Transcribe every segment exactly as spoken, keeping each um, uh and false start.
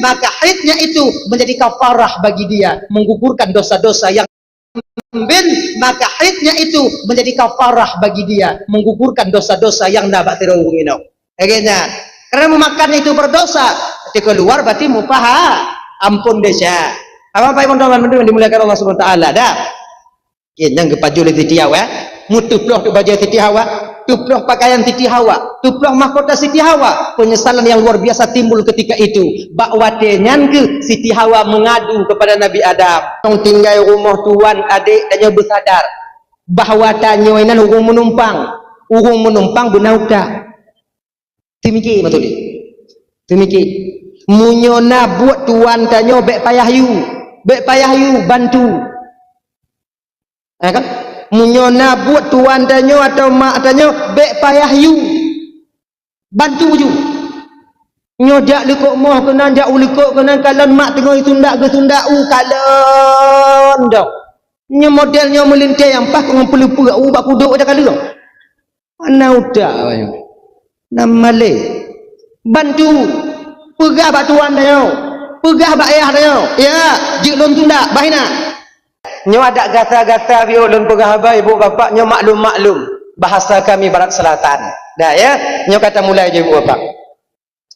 maka haidnya itu menjadi kafarah bagi dia, menggugurkan dosa-dosa yang bin, maka haidnya itu menjadi kafarah bagi dia, menggugurkan dosa-dosa yang na bak sidroe ureuëng inong. Lagée nyan. Karena memakan itu berdosa, ketika luar berarti mupaha, ampun desya. Apa-apa yang teman-teman yang dimuliakan Allah Subhanahu wa taala, dah. Oke, nyang geupajôh lé Siti Hawa, eh? Meuteuploh bajée Siti Hawa, teuploh pakaian Siti Hawa, teuploh mahkota Siti Hawa. Penyesalan yang luar biasa timbul ketika itu. Bak watée nyan keuh Siti Hawa mengadu kepada Nabi Adam. Tong tinggai rumoh tuan adék tanyoe beusadar bahwa tanyoe inan ureuëng meunumpang. Ureuëng meunumpang beuna utak. Teumiki beutôi. Teumiki. Meunyoe na buet tuan tanyoe bék payah yue, bék payah yue bantu. Ya kan? Meunyoe na buet tuan tanyoe atau mak tanyoe, bék payah yue. Bantu ju. Nyoe jak likot moh keunan, jak u likot keunan, kalon mak teungoh sundak geusundak u kalon dong. Nyoe model nyoe meulintée nyang paih ngon peuleupeuk u bak kudok jak kaleueng. Hana utak awaknyan. Nam malée. Bantu. Peugah bak tuan tanyoe. Peugah bak ayah tanyoe. Ya, jeuet lôn sundak, bah inan. Nyoe adak gata-gata biôh lôn peugah haba ibu bapak nyoe maklum-maklum. Bahasa kami Barat Selatan. Dah ya, nyoe ka tamulai jih ibu bapak.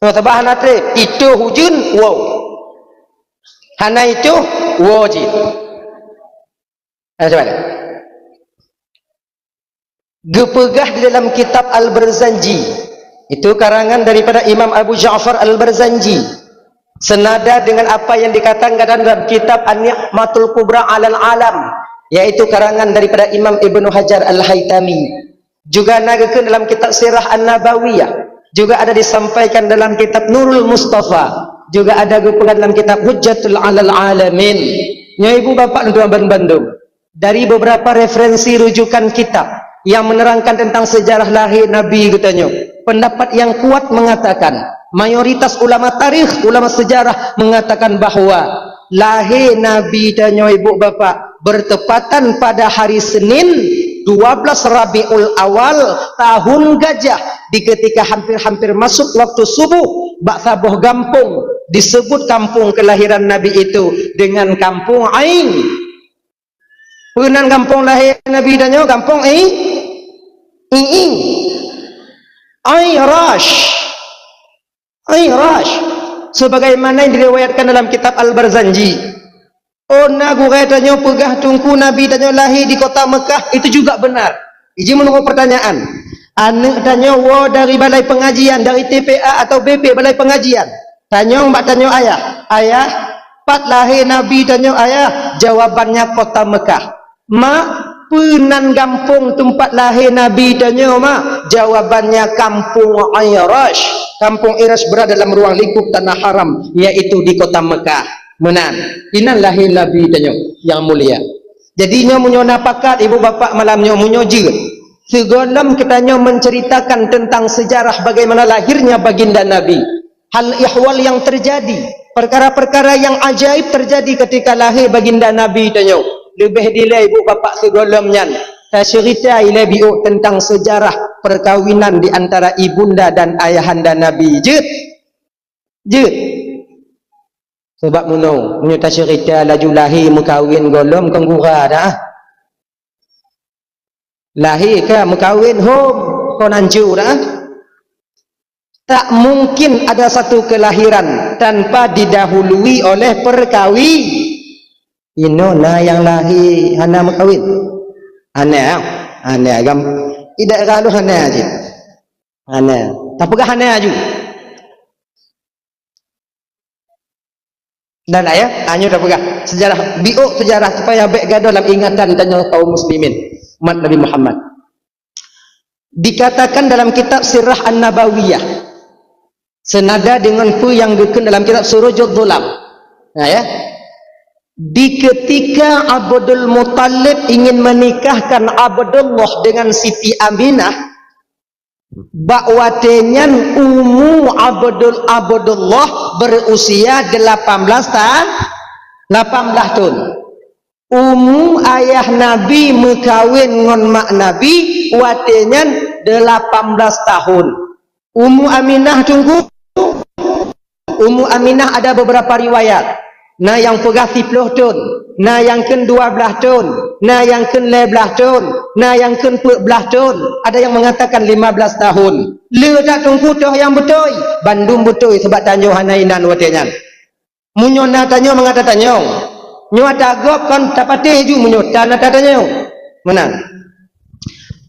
Nyoe sabab hana treb, itu hujeun, wow. Hana itu, wow jih. Nah, coba lihat. Geupeugah di dalam kitab Al-Barzanji. Itu karangan daripada Imam Abu Ja'far Al-Barzanji. Senada dengan apa yang dikatakan dalam kitab An-Ni'matul Kubra 'alal Alam, yaitu karangan daripada Imam Ibnu Hajar Al-Haitami. Juga na geukheun dalam kitab Sirah An-Nabawiyah. Juga ada disampaikan dalam kitab Nurul Mustafa. Juga ada geupeugah dalam kitab Hujjatul 'alal 'Alamin. Nyoe ibu bapak dan tuan bandum. Dari beberapa referensi rujukan kitab yang menerangkan tentang sejarah lahé Nabi geutanyoe, pendapat yang kuat mengatakan, mayoritas ulama tarikh, ulama sejarah mengatakan bahwa lahé Nabi tanyoe ibu bapak bertepatan pada hari Senin dua belas Rabiul Awal tahun Gajah, di ketika hampir-hampir masuk waktu subuh, bak saboh gampông disebut kampung kelahiran Nabi itu dengan Kampung Ain. Peue nan gampông lahé Nabi tanyoe? Gampông I-, I-, I-, Airash. Airash. Sebagaimana yang diriwayatkan dalam kitab Al-Barzanji. Oh, na gurée tanyoe peugah teungku Nabi tanyoe lahé di kota Mekah, itu juga benar. Iji menurut pertanyaan, aneuëk tanyoe woe dari balai pengajian, dari T P A atau B P balai pengajian. Tanyong bak tanyoe ayah, "Ayah, pat lahé Nabi tanyoe ayah?" Jawabannya kota Mekah. "Mak, peue nan gampông teumpat lahé Nabi tanyoe, Mak?" Jawabannya Kampung Airash. Kampung Airash berada dalam ruang lingkup tanah haram, yaitu di kota Mekah. Meunan, inan lahé Nabi tanyoe nyang mulia. Jadi nyoe meunyoe na pakat ibu bapak malam nyoe meunyoe jeuet, sigohlom geutanyoe menceritakan tentang sejarah bagaimana lahirnya baginda Nabi. Hal ihwal yang terjadi, perkara-perkara yang ajaib terjadi ketika lahé baginda Nabi tanyoe. Leubeh dilée ibu bapak sigohlom nyan, taceurita ilée biôh tentang sejarah perkawinan di antara ibunda dan ayahanda Nabi. Jeuet? Jeuet. Sebab meunyoe, meunyoe taceurita laju lahé meukawen gohlom kon gura dah. Lahé ka meukawen hom kon ancu dah. Tak mungkin ada satu kelahiran tanpa didahului oleh perkawi. Inoe na nyang lahé hana meukawen. Hana, hana gam. Idak galuh hana jih. Hana. Tapeugah hana aju. Dan ayah, hanya tapeugah sejarah, biôh sejarah supaya bék gadôh lam ingatan tanyoe kaum muslimin, umat Nabi Muhammad. Dikatakan dalam kitab Sirah An-Nabawiyah, senada dengan peue nyang geukheun dalam kitab Surujud Dhulam. Nah, ya. Di ketika Abdul Muthalib ingin menikahkan Abdullah dengan Siti Aminah, bak watée nyan umu Abdul, Abdullah berusia delapan belas ta-, lapan belas thon. Umu ayah Nabi meukawen ngon mak Nabi watée nyan delapan belas tahun. Umu Aminah teungku Umu Aminah ada beberapa riwayat. Na nyang peugah siplôh thon, na nyang kheun dua blaih thon, na nyang kheun lhèe blaih thon, na nyang kheun peuet blaih thon. Ada nyang mengatakan lima belas tahun. Le that Teungku toh nyang beutôi, bandum beutôi sabab tanyoe hana inan watèe nyan. Meunyoe na tanyoe mangat tatanyong, nyoe ata gob kon tapatéh ju meunyoe tan ata tanyong. Meunan.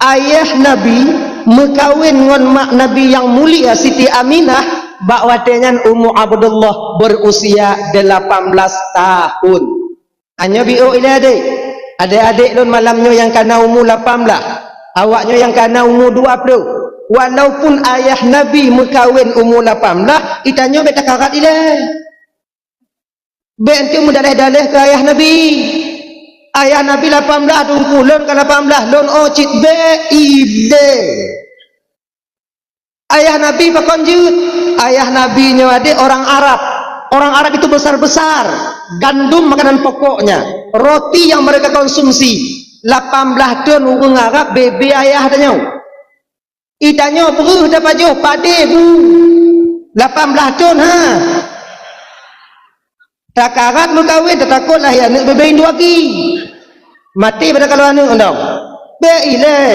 Ayah Nabi meukawen ngon mak Nabi nyang mulia Siti Aminah bak watèe nyan umu Abdullah berusia delapan belas tahun. Nyoe biôh ilèe adék. Adék-adék lôn malam nyoe nyang kana umu lapan blaih, awak nyoe nyang kana umu dua ploh. Walaupun ayah Nabi meukawen umu lapan blaih, geutanyoe bèk takarat ilèe. Bèk enteuk meudaleh-daleh keu ayah Nabi. Ayah Nabi lapan blaih, Teungku, lôn ka lapan blaih, lôn ôh cit, bèk ilèe. Ayah Nabi pakon jeuet? Ayah Nabi nyoe adék orang Arab. Orang Arab itu besar-besar. Gandum makanan pokoknya. Roti yang mereka konsumsi. Lapan blaih thon ureueng Arab bèe-bèe ayah tanyoe. Geutanyoe peureuh tapajoh padé bu. Lapan blaih thon, ha. Takarat meukawen, tatakot lahé aneuk bèe-bèe indua ki. Maté padahai ka lheueh aneuk undong. Bèk ilèe.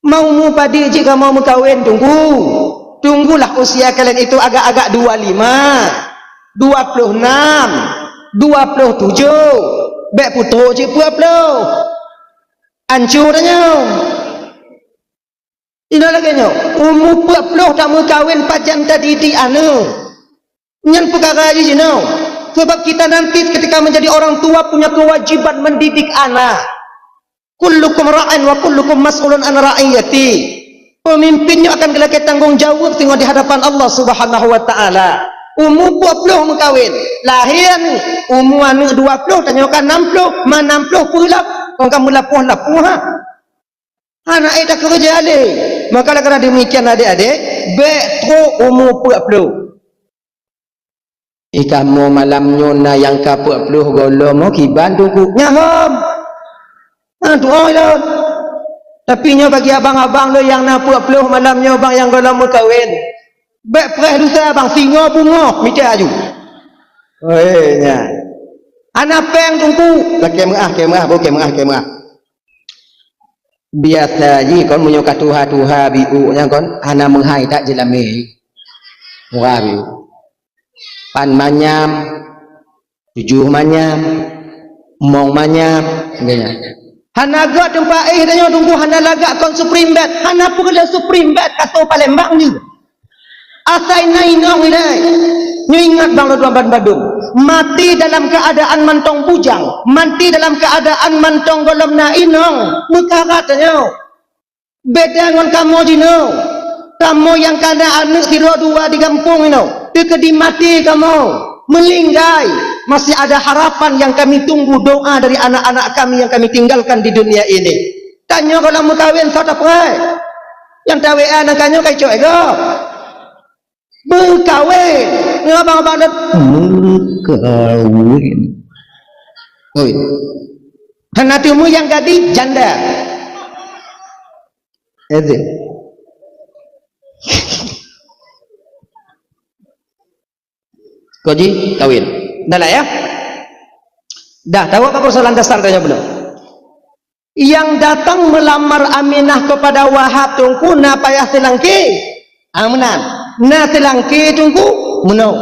Meu umu padé jih kamoe meukawen, Teungku. Tunggulah usia kalian itu agak-agak dua lima, dua ploh nam, dua ploh tujoh. Bèk putôh jih peuet ploh. Anco tanyoe. Ingat lagèe nyoe, umu peuet ploh tameukawen pajan tadidik aneuk. Nyan peukara jih jinoe. Sebab kita nanti ketika menjadi orang tua punya kewajiban mendidik anak. Kullukum ra'in wa kullukum mas'ulun an ra'iyati. Pemimpin nyoe akan geulakèe tanggong jaweueb singoh di hadapan Allah Subhanahu wa Ta'ala. Umu peuet ploh meukawen, lahé aneuk, umu aneuk dua ploh, tanyoe ka nam ploh, ma nam ploh peulap, kon ka meulapoh-lapoh, ha. Hana ék takeureuja lé. Maka, oleh karena demikian, adék-adék, bèk trok umu peuet ploh. Ih, kamoe malam nyoe na nyang ka peuet ploh gohlom, oh, kiban Teungku. Nyan hom. Ah, tu'oh lôn. Tapi nyoe bagi abang-abang lôn nyang na peuet ploh malam nyoe, bang, nyang gohlom meukawen. Bèk preh lusa, bang, singoh beungoh mita aju. Weh, nyan. Hana pèng Teungku. Lakèe meu'ah, kèe meu'ah, bukèe meu'ah, kèe meu'ah. Biasa jih kon meunyoe ka tuha-tuha biôk nyan kon hana meuhai that jeulamé. Murah biôk. Pan manyam, tujoh manyam, mong manyam, gitu. Hana gèt teumpat éh tanyoe Teungku, hana lagak kon Supreme Bed, hana peureulèe Supreme Bed, kasô Palembang jih. Asai na inong ilèe. Nyoe ingat bang lôn tuan bandum. Mati dalam keadaan mantong bujang, mati dalam keadaan mantong gohlom na inong, meukarat tanyoe. Beda ngon kamoe jinoe. Kamoe nyang ka na aneuk sidroe dua di gampông inoe, teukeudi maté kamoe, meuninggai, masih ada harapan yang kami tunggu, doa dari anak-anak kami yang kami tinggalkan di dunia ini. Tanyoe gohlom meukawen soe tapreh? Nyang ta-W A nangka nyoe ka icok ego. Meukawen. Ngon abang-abang dot meukawen. Oi. Hana teumé nyang gadih, janda. Eze. Kok jih kawin. Dah lah ya. Dah, tahu apa persoalan dasar tanya belum? Nyang datang meulamar Aminah keupada Wahab Teungku na payah seulangké? Ah, meunan. Na seulangké Teungku? Meunoe.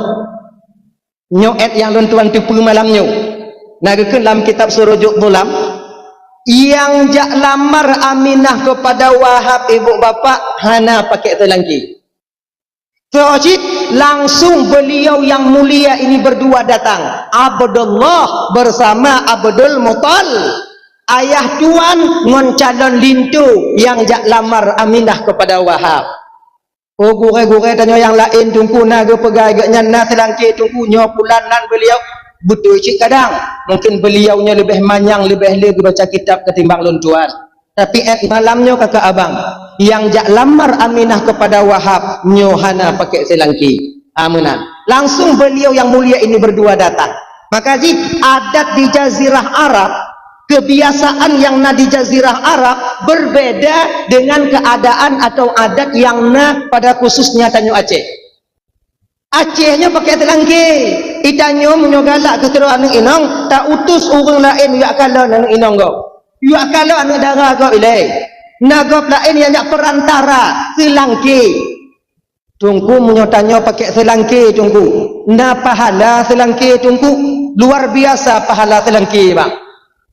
Nyoe èt nyang lôn tuan teupeue malam nyoe. Na geukheun lam kitab Surujud Dhulam, nyang jak lamar Aminah keupada Wahab ibu bapak hana pakai seulangké. Soe cit, langsung beliau yang mulia ini berdua datang. Abdullah bersama Abdul Muttalib. Ayah tuan ngon calon linto nyang jak lamar Aminah keupada Wahab. Oh, gurèe-gurèe tanyoe nyang laén Teungku na geupeugah geuh nyan na seulangké Teungku nyoe pulan nan beliau. Beutôi cit kadang. Mungkin beliau nyoe leubeh manyang, leubeh le geubaca kitab ketimbang lôn tuan. Tapi èt malam nyoe kakak abang, nyang jak lamar Aminah keupada Wahab nyoe hana pakai seulangké. Ah, meunan. Langsung beliau yang mulia ini berdua datang. Maka jih adat di Jazirah Arab, kebiasaan yang na di Jazirah Arab berbeda dengan keadaan atau adat yang na pada khususnya tanyoe Aceh. Aceh nyoe pakai seulangké. Itanyoe meunyoe galak keu sidroe aneuk inong, ta utus ureuëng laén jak kalon aneuk inong gob. Jak kalon aneuk dara gob ilée. Na gob laén nyang jak peurantara, seulangké. Teungku, meunyoe tanyoe pakai seulangké, Teungku, na pahala seulangké, Teungku. Luar biasa pahala seulangké, Bang.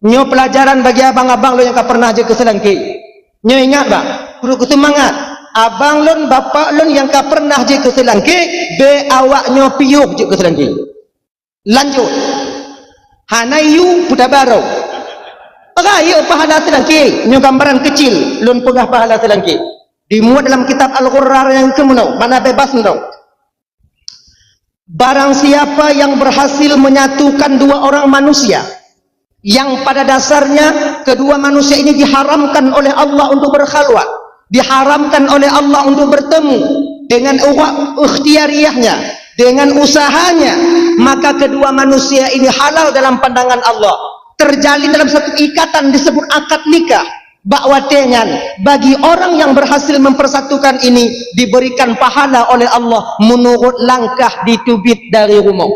Nyoe peulajaran bagi abang-abang lôn nyang ka pernah jeuet keu seulangké. Nyoe ingat, Bang, keuneuk seumangat. Abang lôn, bapak lôn nyang ka pernah jeuet keu seulangké, bék awak nyoe piôh jeuet keu seulangké. Lanjut. Hana yue peutabaroe. Rayeuk pahala seulangké. Nyoe gambaran keucil lôn peugah pahala seulangké. Dimuat dalam kitab Al-Ghurrar nyang keumeunoe, makna bebas nyoe. Barang siapa yang berhasil menyatukan dua orang manusia yang pada dasarnya kedua manusia ini diharamkan oleh Allah untuk berkhalwat, diharamkan oleh Allah untuk bertemu dengan uwa-, ikhtiyariyahnya, dengan usahanya, maka kedua manusia ini halal dalam pandangan Allah, terjalin dalam satu ikatan disebut akad nikah. Bak watée nyan, bagi orang yang berhasil mempersatukan ini diberikan pahala oleh Allah menurut langkah diteubiet dari rumoh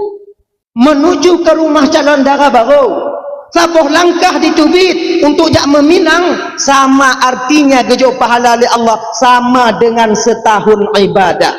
menuju ke rumah calon dara barô. Saboh langkah diteubiet untuk jak meuminang sama artinya geujok pahala lé Allah sama dengan setahun ibadah.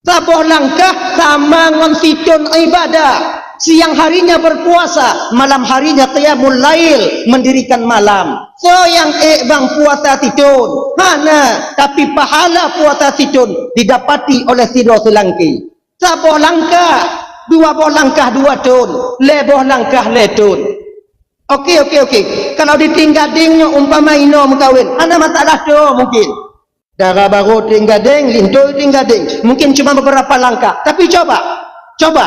Saboh langkah sama ngon sithon ibadah. Siang harinya berpuasa, malam harinya qiyamul lail, mendirikan malam. Soe nyang ék bang puasa sithon? Hana, tapi pahala puasa sithon didapati oleh sidroe seulangké. Saboh langkah, dua boh langkah dua thon, lhée boh langkah lhée thon. Oke, oke, oke. Kalau di Trienggadeng nyoe umpama inoe meukawen, hana masalah tho mungkin. Dara barô Trienggadeng, linto Trienggadeng. Mungkin cuma beberapa langkah. Tapi coba, coba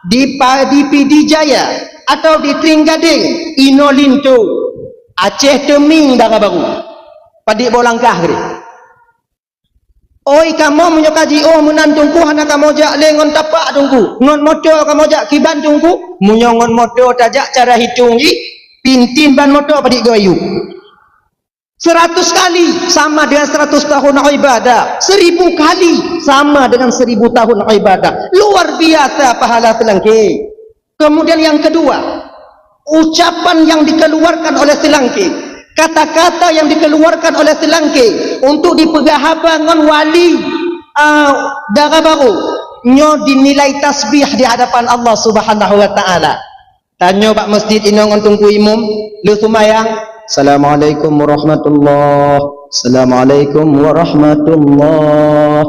di Pa-, di Pidie Jaya atau di Trienggadeng, inoe linto. Aceh teumieng dara barô. Padit boh langkah geude. Oi, kamoe meunyoe ka jiôh meunan Teungku, hana kamoe jak lé ngon tapak Teungku. Ngon moto kamoe jak kiban Teungku. Meunyoe ngon moto tajak cara hitong jih, pintin ban moto padit goe ayue. Seratus kali sama dengan seratus tahun ibadah. Seribu kali sama dengan seribu tahun ibadah. Luar biasa pahala seulangké. Kemudian yang kedua, ucapan yang dikeluarkan oleh seulangké, kata-kata yang dikeluarkan oleh seulangké untuk dipeugah haba ngon wali, ah, dara barô, nyoe dinilai tasbih di hadapan Allah Subhanahu wa Taala. Tanyoe bak masjid inoe ngon Teungku Imum, lheueh seumayang, "Assalamualaikum warahmatullah. Assalamualaikum warahmatullah.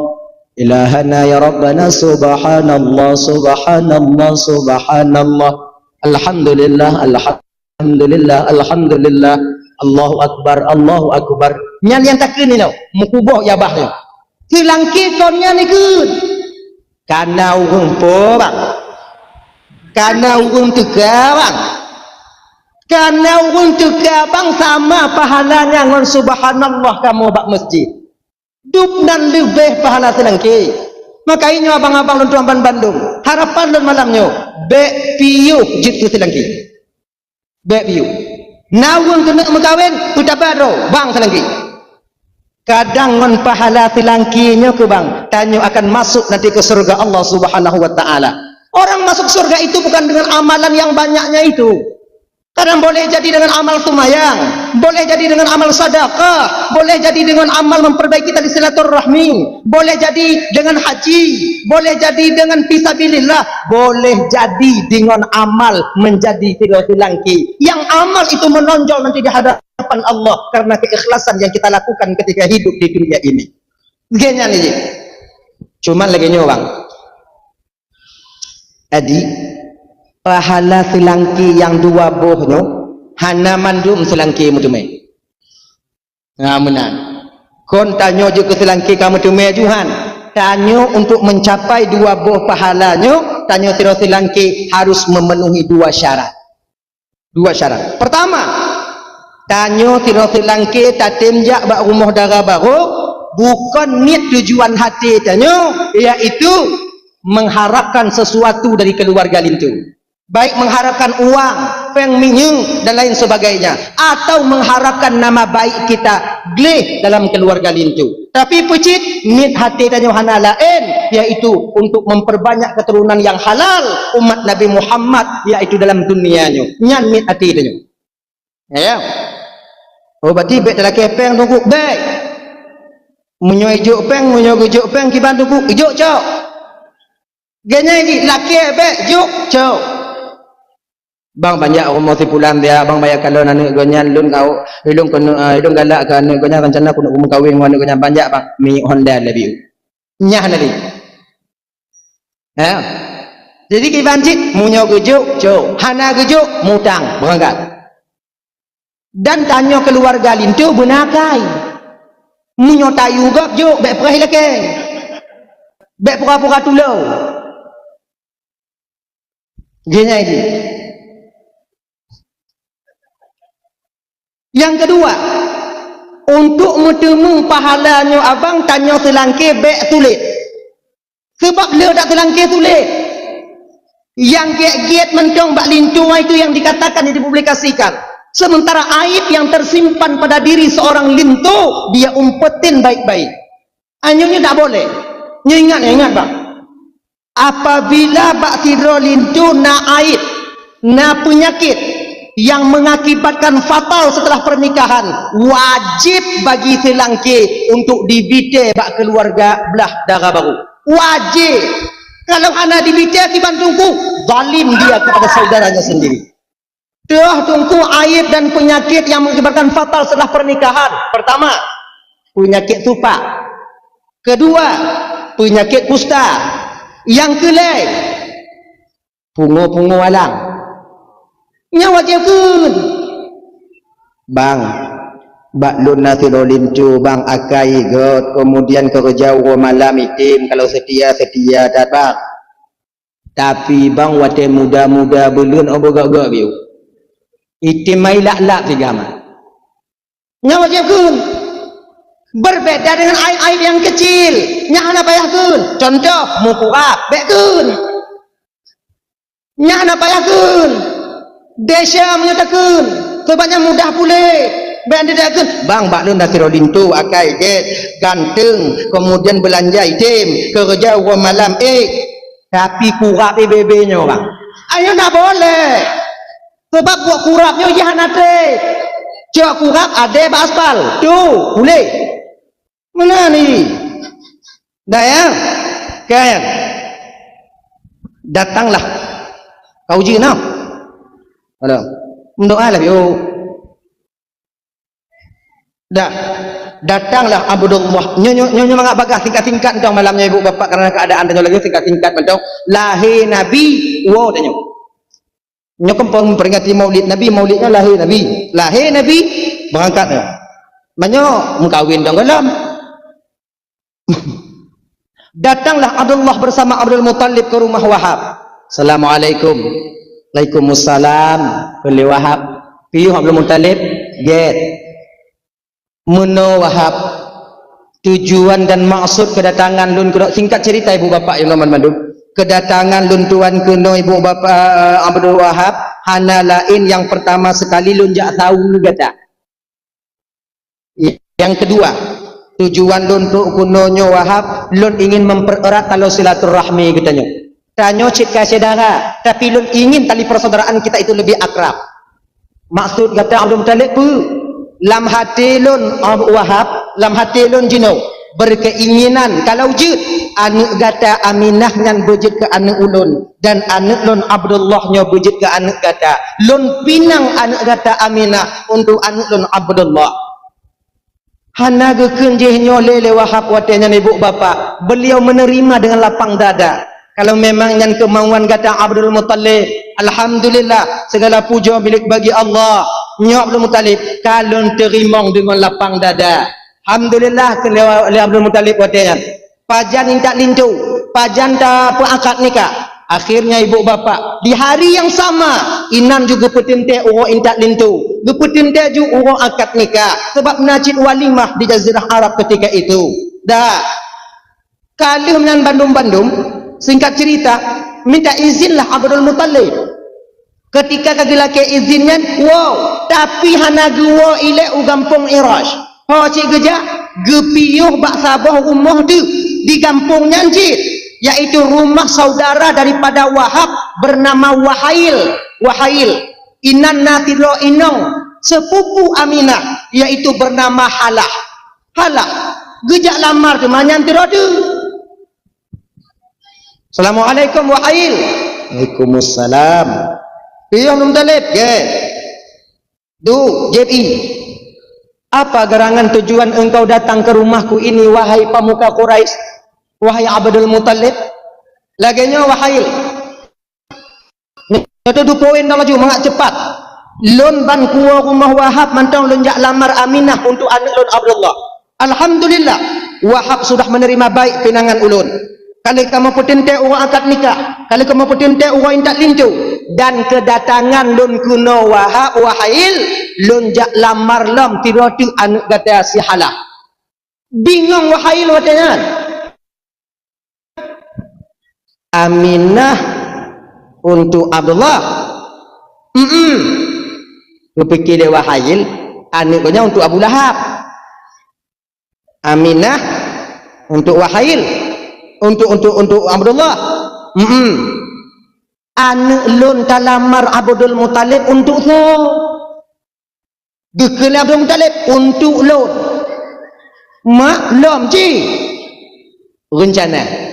Ilahana ya Rabbana, subhanallah, subhanallah, subhanallah. Alhamdulillah, alhamdulillah, alhamdulillah. Allahu Akbar, Allahu Akbar." Nyan nyang takheun inoe, meukuboh jabah nyoe. Seulangké kon nyan ikheun. Kana ureuëng po, bang? Kana ureuëng teuka, bang? Kana ureuëng teuka, bang, sama pahalanya ngon subhanallah kamoe bak masjid. Dub nan leubeh pahala seulangké. Maka inyoe abang-abang lôn tuan ban bandum, harapan lôn malam nyoe, bék piôh jeuet keu seulangké. Bék piôh. Na ureuëng keuneuk meukawen, peutabaroe, bang seulangké. Kadang ngon pahala seulangké nyoe keu bang, tanyoe akan masuk nanti ke surga Allah Subhanahu wa Taala. Orang masuk surga itu bukan dengan amalan yang banyaknya itu. Kadang boleh jadi dengan amal seumayang, boleh jadi dengan amal sedekah, boleh jadi dengan amal memperbaiki tali silaturahmi, boleh jadi dengan haji, boleh jadi dengan fisabilillah, boleh jadi dengan amal menjadi sidroe seulangké. Yang amal itu menonjol nanti di hadapan Allah karena keikhlasan yang kita lakukan ketika hidup di dunia ini. Lagée nyan jih. Cuman lagée nyoe, bang. Jadi, pahala seulangké nyang dua boh nyoe hana mandum seulangké meuteumé. Nah, meunan. Kon tanyoe jeuet keu seulangké ka meuteumé juhan. Tanyoe untuk mencapai dua boh pahala nyoe, tanyoe sidroe seulangké harus memenuhi dua syarat. Dua syarat. Pertama, tanyoe sidroe seulangké tatem jak bak rumoh dara barô, bukon niet tujuan haté tanyoe, yaitu mengharapkan sesuatu dari keluarga linto. Baik mengharapkan uang, péng minyeuk dan lain sebagainya, atau mengharapkan nama baik kita gleh dalam keluarga linto. Tapi peucit, niet até tanyoe hana laén, yaitu untuk memperbanyak keturunan yang halal umat Nabi Muhammad, yaitu dalam dunia nyoe. Nyan niet até tanyoe. Ya. Oh, berarti bèk talakèe péng Teungku, bèk. Meunyoe ijok péng, meunyoe geujok péng kiban Teungku, ijok cok. Geunyai jih lakèe bèk jok cok. Bang, banyak rumoh si pulan dia, bang, banyak kalon aneuk geuh nyan, lôn kau, ilôn keuneuk, ah, ilôn galak keu aneuk geuh nyan, rencana keuneuk meukawen ngon aneuk geuh nyan, banyak, bang, minyeuk Honda lé biu. Nyah na lé. Ha? Jadi kiban cit, meunyoe geujok, jok. Hana geujok, mutang, beurangkat. Dan tanyoe keuluwarga linto beuna akai. Meunyoe tayue gob jok, bèk peurah ilakèe. Bèk pura-pura tulông. Jih nyan jih. Nyang keudua, untuk meuteumé pahala nyoe abang, tanyoe seulangké bèk sulet. Sabab le dak seulangké sulet. Nyang gét-gét mantong bak linto itu yang dikatakan, yang dipublikasikan. Sementara aib yang tersimpan pada diri seorang linto, dia umpetin baik-baik. Ah, nyoe, nyoe tak boleh. Nyoe ingat, ingat, bang. Apabila bak sidroe linto na aib, na peunyakét yang mengakibatkan fatal setelah pernikahan, wajib bagi seulangké untuk dibitè bak keuluwarga blah dara barô. Wajib. Kalau hana dibitè kiban Teungku, zalim dia kepada saudaranya sendiri. Teuh Teungku, aib dan peunyakét yang mengakibatkan fatal setelah pernikahan. Pertama, peunyakét supak. Keudua, peunyakét kusta. Nyang keulhèe, pungo-pungo alang. Nyan wajéb kheun. Bang, bak lôn na sidroe linto, bang, akai göt, keumudian keureuja uroe malam item, kalau seutia, seutia that, bang. Tapi bang, watèe muda-muda buleuen, oh, beugöt-göt biôh. Item mai lap-lap sigoe ma. Nyan wajéb kheun. Berbeda dengan aib-aib yang kecil. Nyan hana payah kheun. Contoh, meukurab, bèk kheun. Nyan hana payah kheun. Desya meunyoe takheun. Sebab nyan mudah puléh. Bèk anda takheun. Bang, bak lôn na sidroe linto, akai gét, ganteng, keumudian beulanja item, keureuja uroe malam, eh. Tapi kurab, eh, bebe nyoe, bang. Ayo, hana boleh. Sabab buet kurab nyoe jih hana trép. Cok kurab adèe bak aspal. Tu, puléh. Meunan ni. Dah, ya? Kan? Datanglah. Kau uji, nah. Aduh. Meudoa lah, yo. Dah. Datanglah Abdullah. Nyoe, nyoe, nyoe, nyoe mangat bagaih singkat-singkat teuh malam nyoe, ibu bapak, karena keadaan tanyoe lagèe, singkat-singkat mantong. Lahé Nabi, woe tanyoe. Nyoe kan peuringati Maulid Nabi, Maulid nyoe lahé Nabi. Lahé Nabi, beurangkat nyoe. Meunyoe meukawen dong gohlom. Datanglah Abdullah bersama Abdul Muthalib ke rumah Wahab. "Assalamualaikum." "Waalaikumsalam." Kheun lé Wahab. Piôh Abdul Muthalib, gét. "Meunoe Wahab, tujuan dan maksud kedatangan lôn keunoe," singkat cerita ibu bapak nyang lôn hormati mandum. Kedatangan lôn tuan keunoe ibu bapak, eh, Abdul Wahab, hana laén nyang pertama sekali lôn jak saweue gata. Nyang keudua, tujuan lôn trok keunoe nyoe Wahab, lôn ingin mempererat tali silaturahmi geutanyoe. Tanyoe cit ka syedara, tapi lôn ingin tali persaudaraan kita itu lebih akrab. Maksud gata Abdul Muthalib peue? Lam até lôn, Abu Wahab, lam até lôn jinoe berkeinginan kalau jeuet aneuk gata Aminah nyan beujeuet keu aneuk ulôn, dan aneuk lôn Abdullah nyoe beujeuet keu aneuk gata. Lôn pinang aneuk gata Aminah untuk aneuk lôn Abdullah. Hana geukheun jih nyoe lé, lé Wahab watèe nyan ibu bapak. Beliau menerima dengan lapang dada. Kalau memang nyan keumauan gata Abdul Muthalib, alhamdulillah, segala puja milik bagi Allah. Nyoe Abdul Muthalib ka lôn teurimong deungon lapang dada. Alhamdulillah, kheun lé, lé Abdul Muthalib watèe nyan. Pajan intat linto, pajan tapeuakad nikah. Akhirnya ibu bapak, di hari yang sama, inan ju geupeuteuntèe uroe intat linto, geupeuteuntèe ju uroe akad nikah, sabab na cit walimah di Jazirah Arab ketika itu. Dah, ka lheueh nyan bandum-bandum, singkat cerita, minta izinlah Abdul Muthalib. Ketika ka geulakée izin nyan, woe, tapi hana geuwoe ilée u gampông Irash. Ho cit geujak, geupiôh bak saboh rumoh teuk di gampông nyan cit, yaitu rumah saudara daripada Wahab bernama Wahail. Wahail, inan na sidroe inong sepupu Aminah, yaitu bernama Halah. Halah, geujak lamar teuma nyan sidroe teuk. "Assalamualaikum, Wahail." "Waalaikumsalam." "Piôh Abdul Muthalib?" "Gét." "Du, J I, apa gerangan tujuan engkau datang ke rumahku ini, wahai pemuka Quraisy, wahai Abdul Muthalib?" "Lagée nyoe, Wahail." Nyoe teuh dupoin dong laju mangat cepat. "Lôn ban kuwoe rumoh Wahab mantong lôn jak lamar Aminah untuk aneuëk lôn Abdullah. Alhamdulillah, Wahab sudah menerima baik pinangan ulôn. Ka lheueh kamoe peuteuntée uroe akad nikah, ka lheueh kamoe peuteuntée uroe intat linto, dan keudatangan lôn keunoe Wahab, Wahail, lôn jak lamar lom sidroe teuk aneuëk gata si Halah." Bingong Wahail watée nyan. "Aminah untuk Abdullah?" "Mm-mm." Geupike lé Wahail, aneuëk geuh nyan untuk Abu Lahab. "Aminah untuk Wahail, untuk, untuk, untuk Abdullah?" "Mm-mm." "Aneuëk lôn talamar Abdul Muthalib untuk soe?" Geukheun lé Abdul Muthalib, "Untuk lôn." "Mak, lom cit reuncana."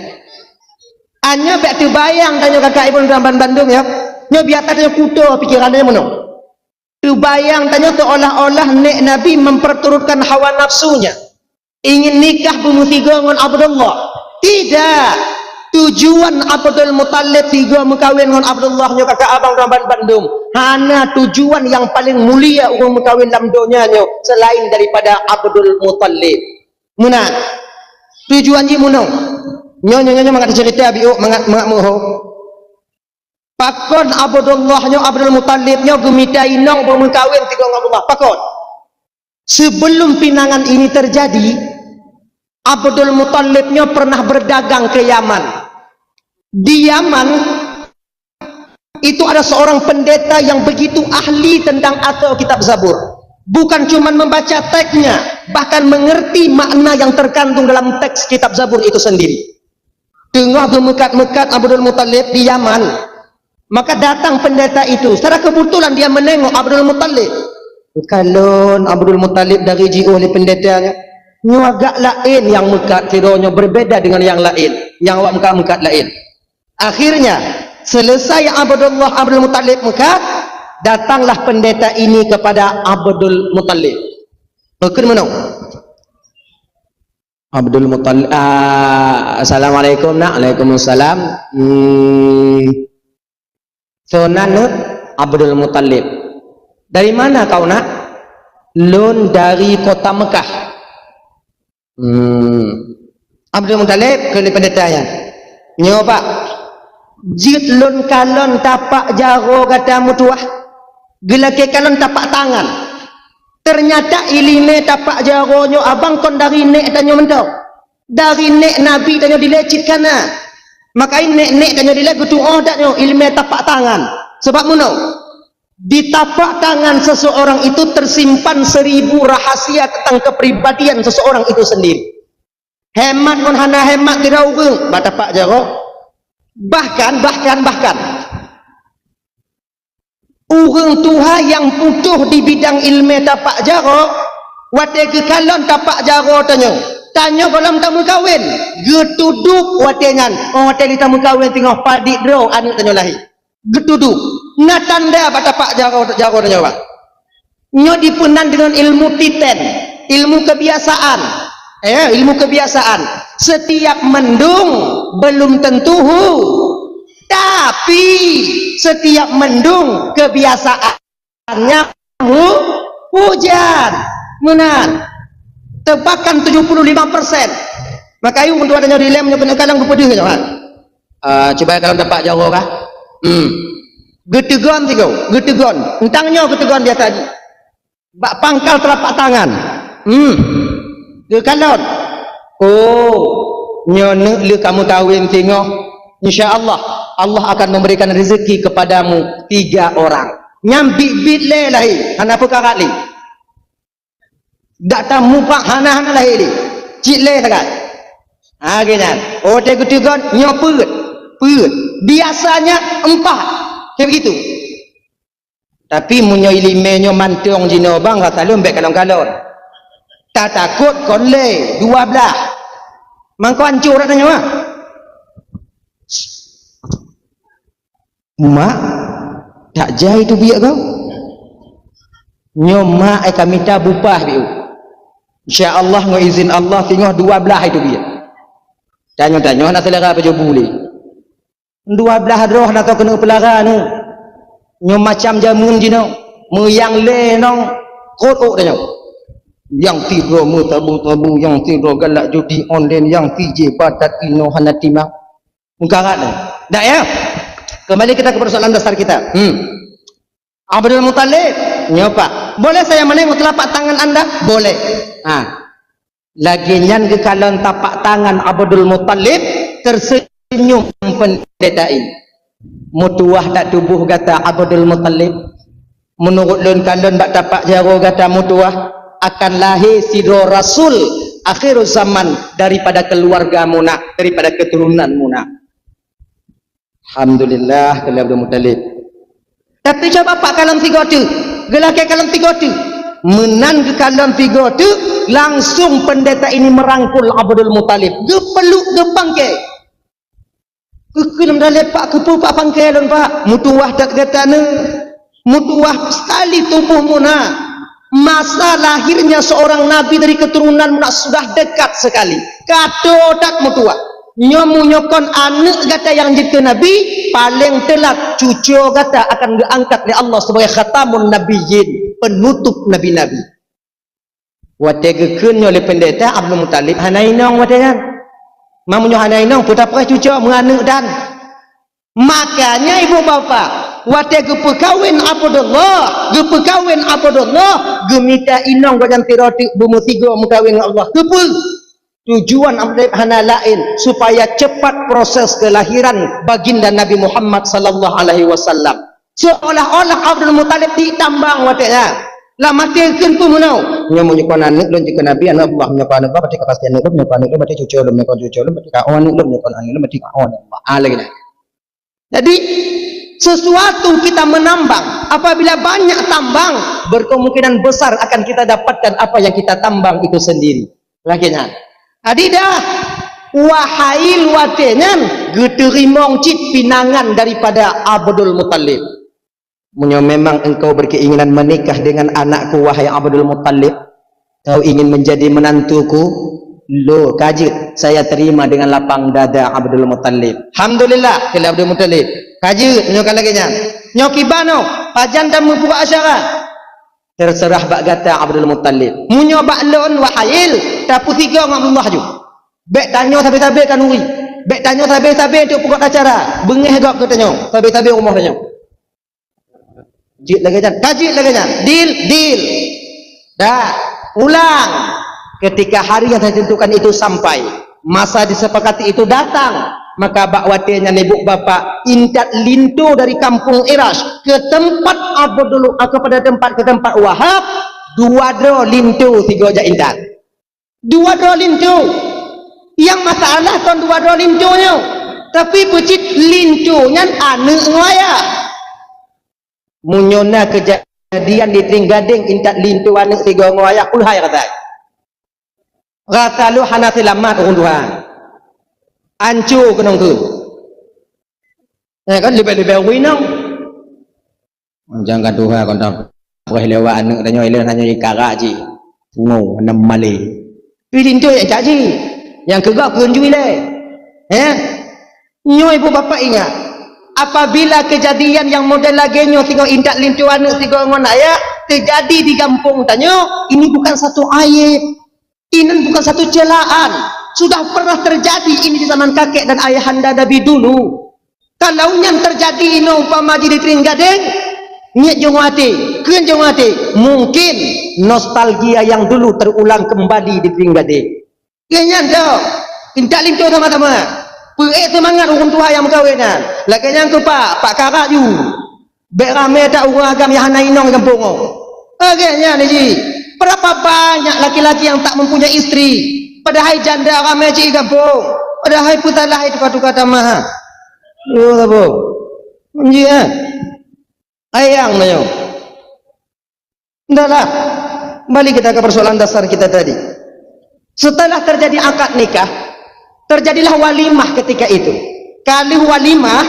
Nyoe bék teubayang tanyoe kakak ibu dan bandum ya. Nyoe biasa tanyoe kuto pikiran tanyoe meunoe. Teubayang tanyoe seolah-olah nék Nabi memperturutkan hawa nafsunya. Ingin nikah beumeusigoe ngon Abdullah. Tidak. Tujuan Abdul Muthalib sigoe meukawen ngon Abdullah nyoe kakak abang dan bandum. Hana tujuan nyang paling mulia ureuëng meukawen lam donya nyoe selain daripada Abdul Muthalib. Meunan. Tujuan jih meunoe. Nyoe, nyoe, nyoe, nyoe mangat cerita biôk, mangat, mangat meuho. Pakon Abdullah nyoe, Abdul Muthalib nyoe geumita inong beumeukawen sigoe ngon Abdullah? Pakon? Sebelum pinangan ini terjadi, Abdul Muthalib nyoe pernah berdagang ke Yaman. Di Yaman, itu ada seorang pendeta yang begitu ahli tentang asoe kitab Zabur. Bukan cuma membaca teksnya, bahkan mengerti makna yang terkandung dalam teks kitab Zabur itu sendiri. Teungoh geumeukat-meukat Abdul Muthalib di Yaman, maka datang pendeta itu. Secara kebetulan dia menengok Abdul Muthalib. Kalon Abdul Muthalib dari jiôh lé pendeta nyoe. Nyoe agak laén nyang meukat sidroe nyoe, berbeda dengan yang lain. Nyang awak meukat-meukat laén. Akhirnya, selesai Abdullah Abdul Muthalib meukat, datanglah pendeta ini kepada Abdul Muthalib. Pakon meunoe? Abdul Muthalib, ah, "Assalamualaikum, Nak." "Waalaikumsalam." "Hmm, soe nan, Nak?" "Abdul Muthalib." "Dari mana kau, Nak?" "Lôn dari kota Mekah." Hmm. "Abdul Muthalib," kheun lé pendeta nyan. "Nyoe, Pak, jeuet lôn kalon tapak jaroe gata meutuwah. Geulakée kalon tapak tangan. Ternyata iéleumé tapak jaroe nyoe abang kon dari nék tanyoe mantong. Dari nék Nabi tanyoe dilée cit kana. Makajih nék-nék tanyoe dilée geutuoh that nyoe iéleumé tapak tangan. Sabab meunoe, di tapak tangan seseorang itu tersimpan seribu rahasia tentang kepribadian seseorang itu sendiri." Hemat ngon hana hemat sidroe ureuëng bak tapak jaroe. Bahkan, bahkan, bahkan, ureuëng tuha nyang putôh di bidang iéleumé tapak jaroe, watée geukalon tapak jaroe tanyoe, tanyoe gohlom tameukawen, geutudôk watée nyan, oh, watée geutameukawen singoh padit droe aneuëk tanyoe lahé. Geutudôk. Na tanda bak tapak jaroe, jaroe tanyoe, Pak. Nyoe dipeunan deungon ilmu titen, ilmu kebiasaan. Eh, ilmu kebiasaan. Setiap mendung belum tentu hu-, tapi setiap mendung kebiasaannya hu-, hujan. Meunan. Tebakan tujuh puluh lima persen. Makajih untuk tanyoe dilée meunyoe keuneuk kalon geupeudeuh nyoe, kan? Ah, cuba kalon tapak jaroe kah? Hmm. Geuteugon sigoe, geuteugon. Entang nyoe geuteugon biasa jih. Bak pangkal telapak tangan. Hmm. Geukalon. Oh, nyoe neuk lheueh ka meukawen singoh. Insya Allah, Allah akan memberikan rezeki kepadamu tiga orang. Nyang biet-biet lé lahé, hana peukarat lé. Gata mupak hana-hana lahé lé. Cit lé sagai. Ha, geuh nyan. Oh, teuh geuteugét, nyoe peuet. Peuet. Biasanya empat. Kayak begitu. Tapi meunyoe ileumèe nyoe mantong jinoe bang, rasa lôn bèk kalon-kalon. Tatakot kon lé, dua blah. Mangko ancô dak tanyoe, ah. Mak, tak jai teubiet kau. Nyoe mak, eh, ka mita bupah biu. Insya Allah, ngon izin Allah, singoh dua blah itu biet. Tanyoe-tanyoe na selera pajoh bulèe. Dua blah droe na tao keuneuk peulara nyoe. Nyoe macam jameun jinoe, meuyang lé nong kot ôk tanyoe. Nyang sidroe meutabu-tabu, nyang sidroe galak judi online, nyang sidroe batat inoe hana timang. Mungkarat nyoe. Dak ya? Kembali kita ke persoalan dasar kita. Hmm. Abdul Muthalib, nyoe Pak. Boleh saya menengok telapak tangan anda? Boleh. Ha. Lagèe nyan geukalon tapak tangan Abdul Muthalib, tersenyum pendeta ini. Meutuwah dak tuboh gata Abdul Muthalib. Meunurot lôn kalon bak tapak jaroe gata meutuwah, akan lahé sidroe rasul akhir zaman daripada keluarga muna, daripada keturunan muna. Alhamdulillah, kheun lé Abdul Muthalib. Tapi cuba Pak kalon sigoe teuk, geulakèe kalon sigoe teuk. Meunan geukalon sigoe teuk, langsung pendeta ini merangkul Abdul Muthalib. Geupeluk, geupangkè. Geukheun lom dalé, "Pak, keupeue Pak pangkè lôn, Pak? Meutuwah that gata nyoe. Meutuwah sekali tuboh muna." Masa lahirnya seorang nabi dari keturunan muna sudah dekat sekali. Ka toe that meutuwah. Nyoe meunyoe kon aneuk gata nyang jeuet keu nabi, paleng teulat cucoe gata akan geuangkat lé Allah sebagai khatamun nabiyyin, penutup nabi-nabi. Watèe geukheun nyoe lé pendeta, Abdul Muthalib hana inong watèe nyan. Meunyoe hana inong, peue tapreh cucoe meuaneuk dan. Makanya ibu bapak, watèe geupeukawen Abdullah, geupeukawen Abdullah, geumita inong gobnyan sidroe teuk beumeusigoe meukawen ngon Allah. Keupeue? Tujuan Abdullah hana laén, supaya cepat proses kelahiran baginda Nabi Muhammad sallallahu alaihi wasallam. Seolah-olah Abdul Muthalib di tambang watèe nyan. Lam até kheun peue meunoe? Nyoe meunyoe kon aneuk lôn jeuet keu nabi, aneuk Allah, meunyoe kon aneuk Allah, berarti ka pasti aneuk lôn, meunyoe kon aneuk lôn, berarti cucoe lôn, meunyoe kon cucoe lôn, berarti ka oh aneuk lôn, meunyoe kon aneuk lôn, berarti ka oh aneuk Allah. Ah, lagèe nyan. Jadi, sesuatu kita menambang, apabila banyak tambang, berkemungkinan besar akan kita dapatkan apa yang kita tambang itu sendiri. Lagèe nyan. Jadi dah, Wahail watèe nyan geuteurimong cit pinangan daripada Abdul Muthalib. Meunyoe memang engkau berkeinginan menikah dengan anakku, wahai Abdul Muthalib, kau ingin menjadi menantuku? Lo, ka jeuet, saya terima dengan lapang dada, Abdul Muthalib. Alhamdulillah, kheun lé Abdul Muthalib. Ka jeuet, meunyoe ka lagèe nyan. Nyoe kiban nyoe, pajan tameupeubuet acara? Terserah bak gata, Abdul Muthalib. Meunyoe bak lôn, Wahail, tapeusigoe ngon Abdullah ju. Bèk tanyoe sabe-sabe khanuri. Bèk tanyoe sabe-sabe untuk peugöt acara. Beungèh gob keu tanyoe, sabe-sabe rumoh tanyoe. Jeuet lagèe nyan, ka jeuet lagèe nyan. Deal, deal. Dah, ulang. Ketika hari yang saya tentukan itu sampai, masa disepakati itu datang, maka bak watèe nyan ibu bapak intat linto dari kampung Irash ke tempat Abdul, ah, kepada tempat, ke tempat Wahab, dua droe linto sigoe jak intat. Dua droe linto. Nyang masalah kon dua droe linto nyoe, tapi peucit linto nyan aneuk ngon ayah. Meunyoe na keujadian di Trienggadeng intat linto aneuk sigoe ngon ayah, peuhai ratai. Rasa lôn hana seulamat ureueng tuha. Ancô keunong keu. Eh, kan leubeh-leubeh ureueng inong. Jangan tuha kon dah preh lewat aneuk tanyoe ilèe hana ikarak cit. Pungo hana malèe. Pi linto jak cak cit. Nyang keu gob keu jui lé. Eh? Nyoe ibu bapak ingat, apabila kejadian yang model lagèe nyoe singoh intat linto aneuk sigoe ngon ayah terjadi di gampông tanyoe, ini bukan satu aib. Ini bukan satu celaan. Sudah pernah terjadi ini di zaman kakek dan ayahanda Nabi dulu. Kalau nyan terjadi inoe umpama jih di Trienggadeng, niet jeuet ngon até, kheun jeuet ngon até, mungkin nostalgia yang dulu terulang kembali di Trienggadeng. Keu nyan tu, intat linto sama-sama. Peuék seumangat ureuëng tuha nyang meukawen nyan. Lagée nyan keu pak, pak karat ju. Bék ramé that ureuëng agam nyang hana inong di gampông nyoe. Lagée nyan jih. Berapa banyak laki-laki yang tak mempunyai istri, padahai janda ramé cit di gampông, padahai peusalah hai tuka-tuka tamah. Yo, sabo. Jih, eh? Ayang na nyoe. Ndaklah. Kembali kita ke persoalan dasar kita tadi. Setelah terjadi akad nikah, terjadilah walimah ketika itu. Ka lheueh walimah,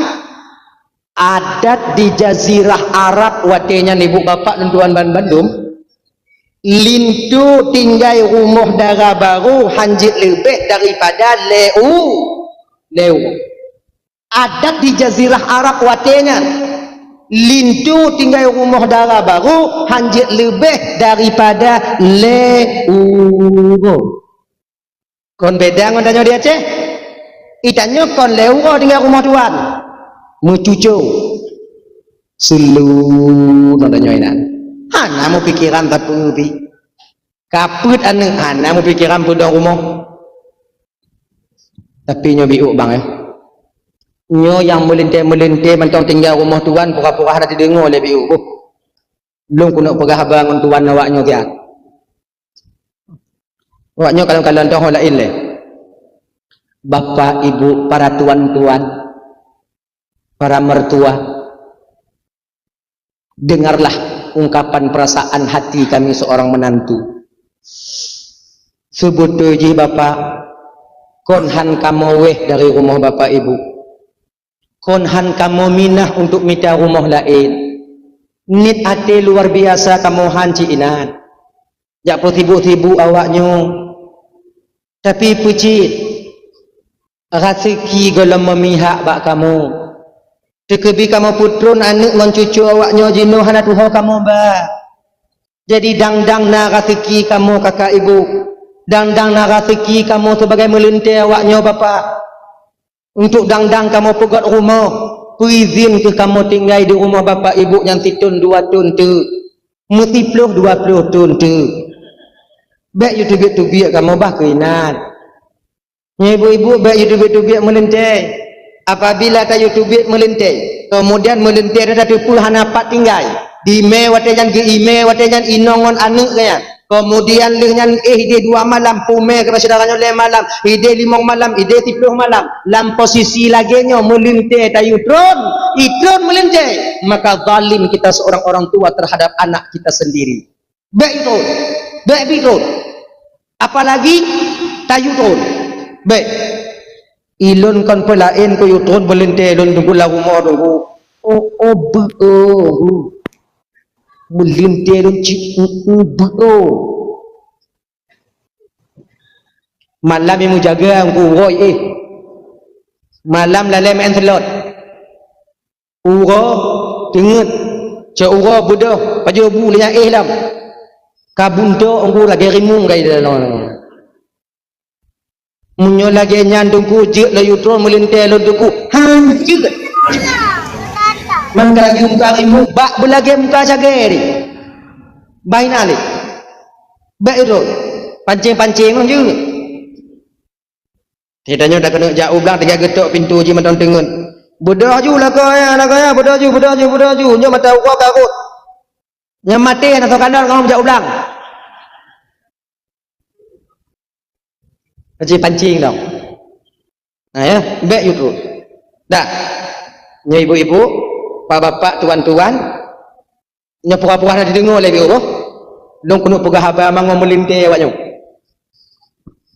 adat di jazirah Arab watée nyan, ibu bapak lôn tuan ban bandum, linto tinggai rumoh dara barô hanjeuet leubeh daripada lhée u-, lhée uroe. Adat di jazirah Arab watée nyan, linto tinggai rumoh dara barô hanjeuet leubeh daripada lhée uroe. Kon beda ngon tanyoe di Aceh. I tanyoe kon lhée uroe tinggai rumoh tuan. Meucuco. Seulu ngon tanyoe inan. Hana meupikeran sapeue pih. Ka peuet aneuëk, hana meupikeran peudong rumoh. Tapi nyoe biôk bang, eh. Nyoe nyang meulintée-meulintée mantong tinggai rumoh tuan, pura-pura hana teudeungoe lé biôk. Boh. Lôn keuneuk peugah haba ngon tuan awak nyoe kiat. Awak nyoe kalon-kalon toh laén lé. Bapak, ibu, para tuan-tuan, para mertua, dengarlah ungkapan perasaan hati kami seorang menantu. Seubeutôi jih bapak, kon han kamoe wéh dari rumoh bapak ibu. Kon han kamoe minah untuk mita rumoh laén. Niet até luar biasa kamoe han cit inan. Jak peusibuk-sibuk awak nyoe. Tapi peucit, raseuki gohlom meumihak bak kamoe. Teukeubi kamoe peutron aneuëk ngon cuco awak nyoe jinoe hana tuho kamoe ba. Jadi dang-dang na raseuki kamoe kakak ibu. Dang-dang na raseuki kamoe sibagai meulintée awak nyoe bapak. Untuk dang-dang kamoe peugét rumoh, peuizin keu kamoe tinggai di rumoh bapak ibu nyan sithon dua thon teuk, meusiploh dua ploh thon teuk. Bék yue teubiet-teubiet kamoe bah keuinan. Nyoe ibu-ibu bék yue teubiet-teubiet meulintée. Apabila tayue teubiet meulintée, keumudian meulintée nyan tateupeue hana pat tinggai, di mé watée nyan geu-i mé watée nyan inong ngon aneuëk geuh nyan. Keumudian lheueh nyan éh ideh dua malam, pumé keupada syedara nyoe lhée malam, ideh limong malam, ideh siploh malam. Lam posisi lagée nyoe meulintée tayue tron, itron meulintée, maka zalim kita seorang orang tua terhadap anak kita sendiri. Bék itron, bék bitron. Apalagi tayue tron. Bék. Ilôn kon peulaén keu yue tron meulintée lôn tunggu lam rumoh tunggu. Oh, oh, beu, oh. Meulintée lôn cit, uh, uh, beu, oh. Malam nyang meujaga Teungku uroe éh. Malam lalée meu'en seulot. Uroe teungeut. Cok uroe beudôh, pajoh bu lé nyan éh lom. Ka buntok Teungku lagée rimueng gai dalam. Meunyoe lagée nyan Teungku jeuet lé yue tron meulintée lôn Teungku. Han jeuet. Man ka lagée muka rimueng, bak beulagée muka cagée ri. Bah inan lé. Bék irot. Pancéng-pancéng lom jeuet. Di tanyoe takeuneuk jak u blang, tinggai geutok pintoe jih mantong teungeut. Beudôh ju lakoe nyan, lakoe nyan, beudôh ju, beudôh ju, beudôh ju. Nyoe mata uroe ka rhot. Nyang maté hana soe kalon kamoe jak u blang. Pancing-pancing dong. Nah ya, bék yue tron. Dah. Nyoe ibu-ibu, bapak-bapak, tuan-tuan, nyoe pura-pura hana jideungoe lé biôh boh. Lôn keuneuk peugah haba mangat meulintée awak nyoe.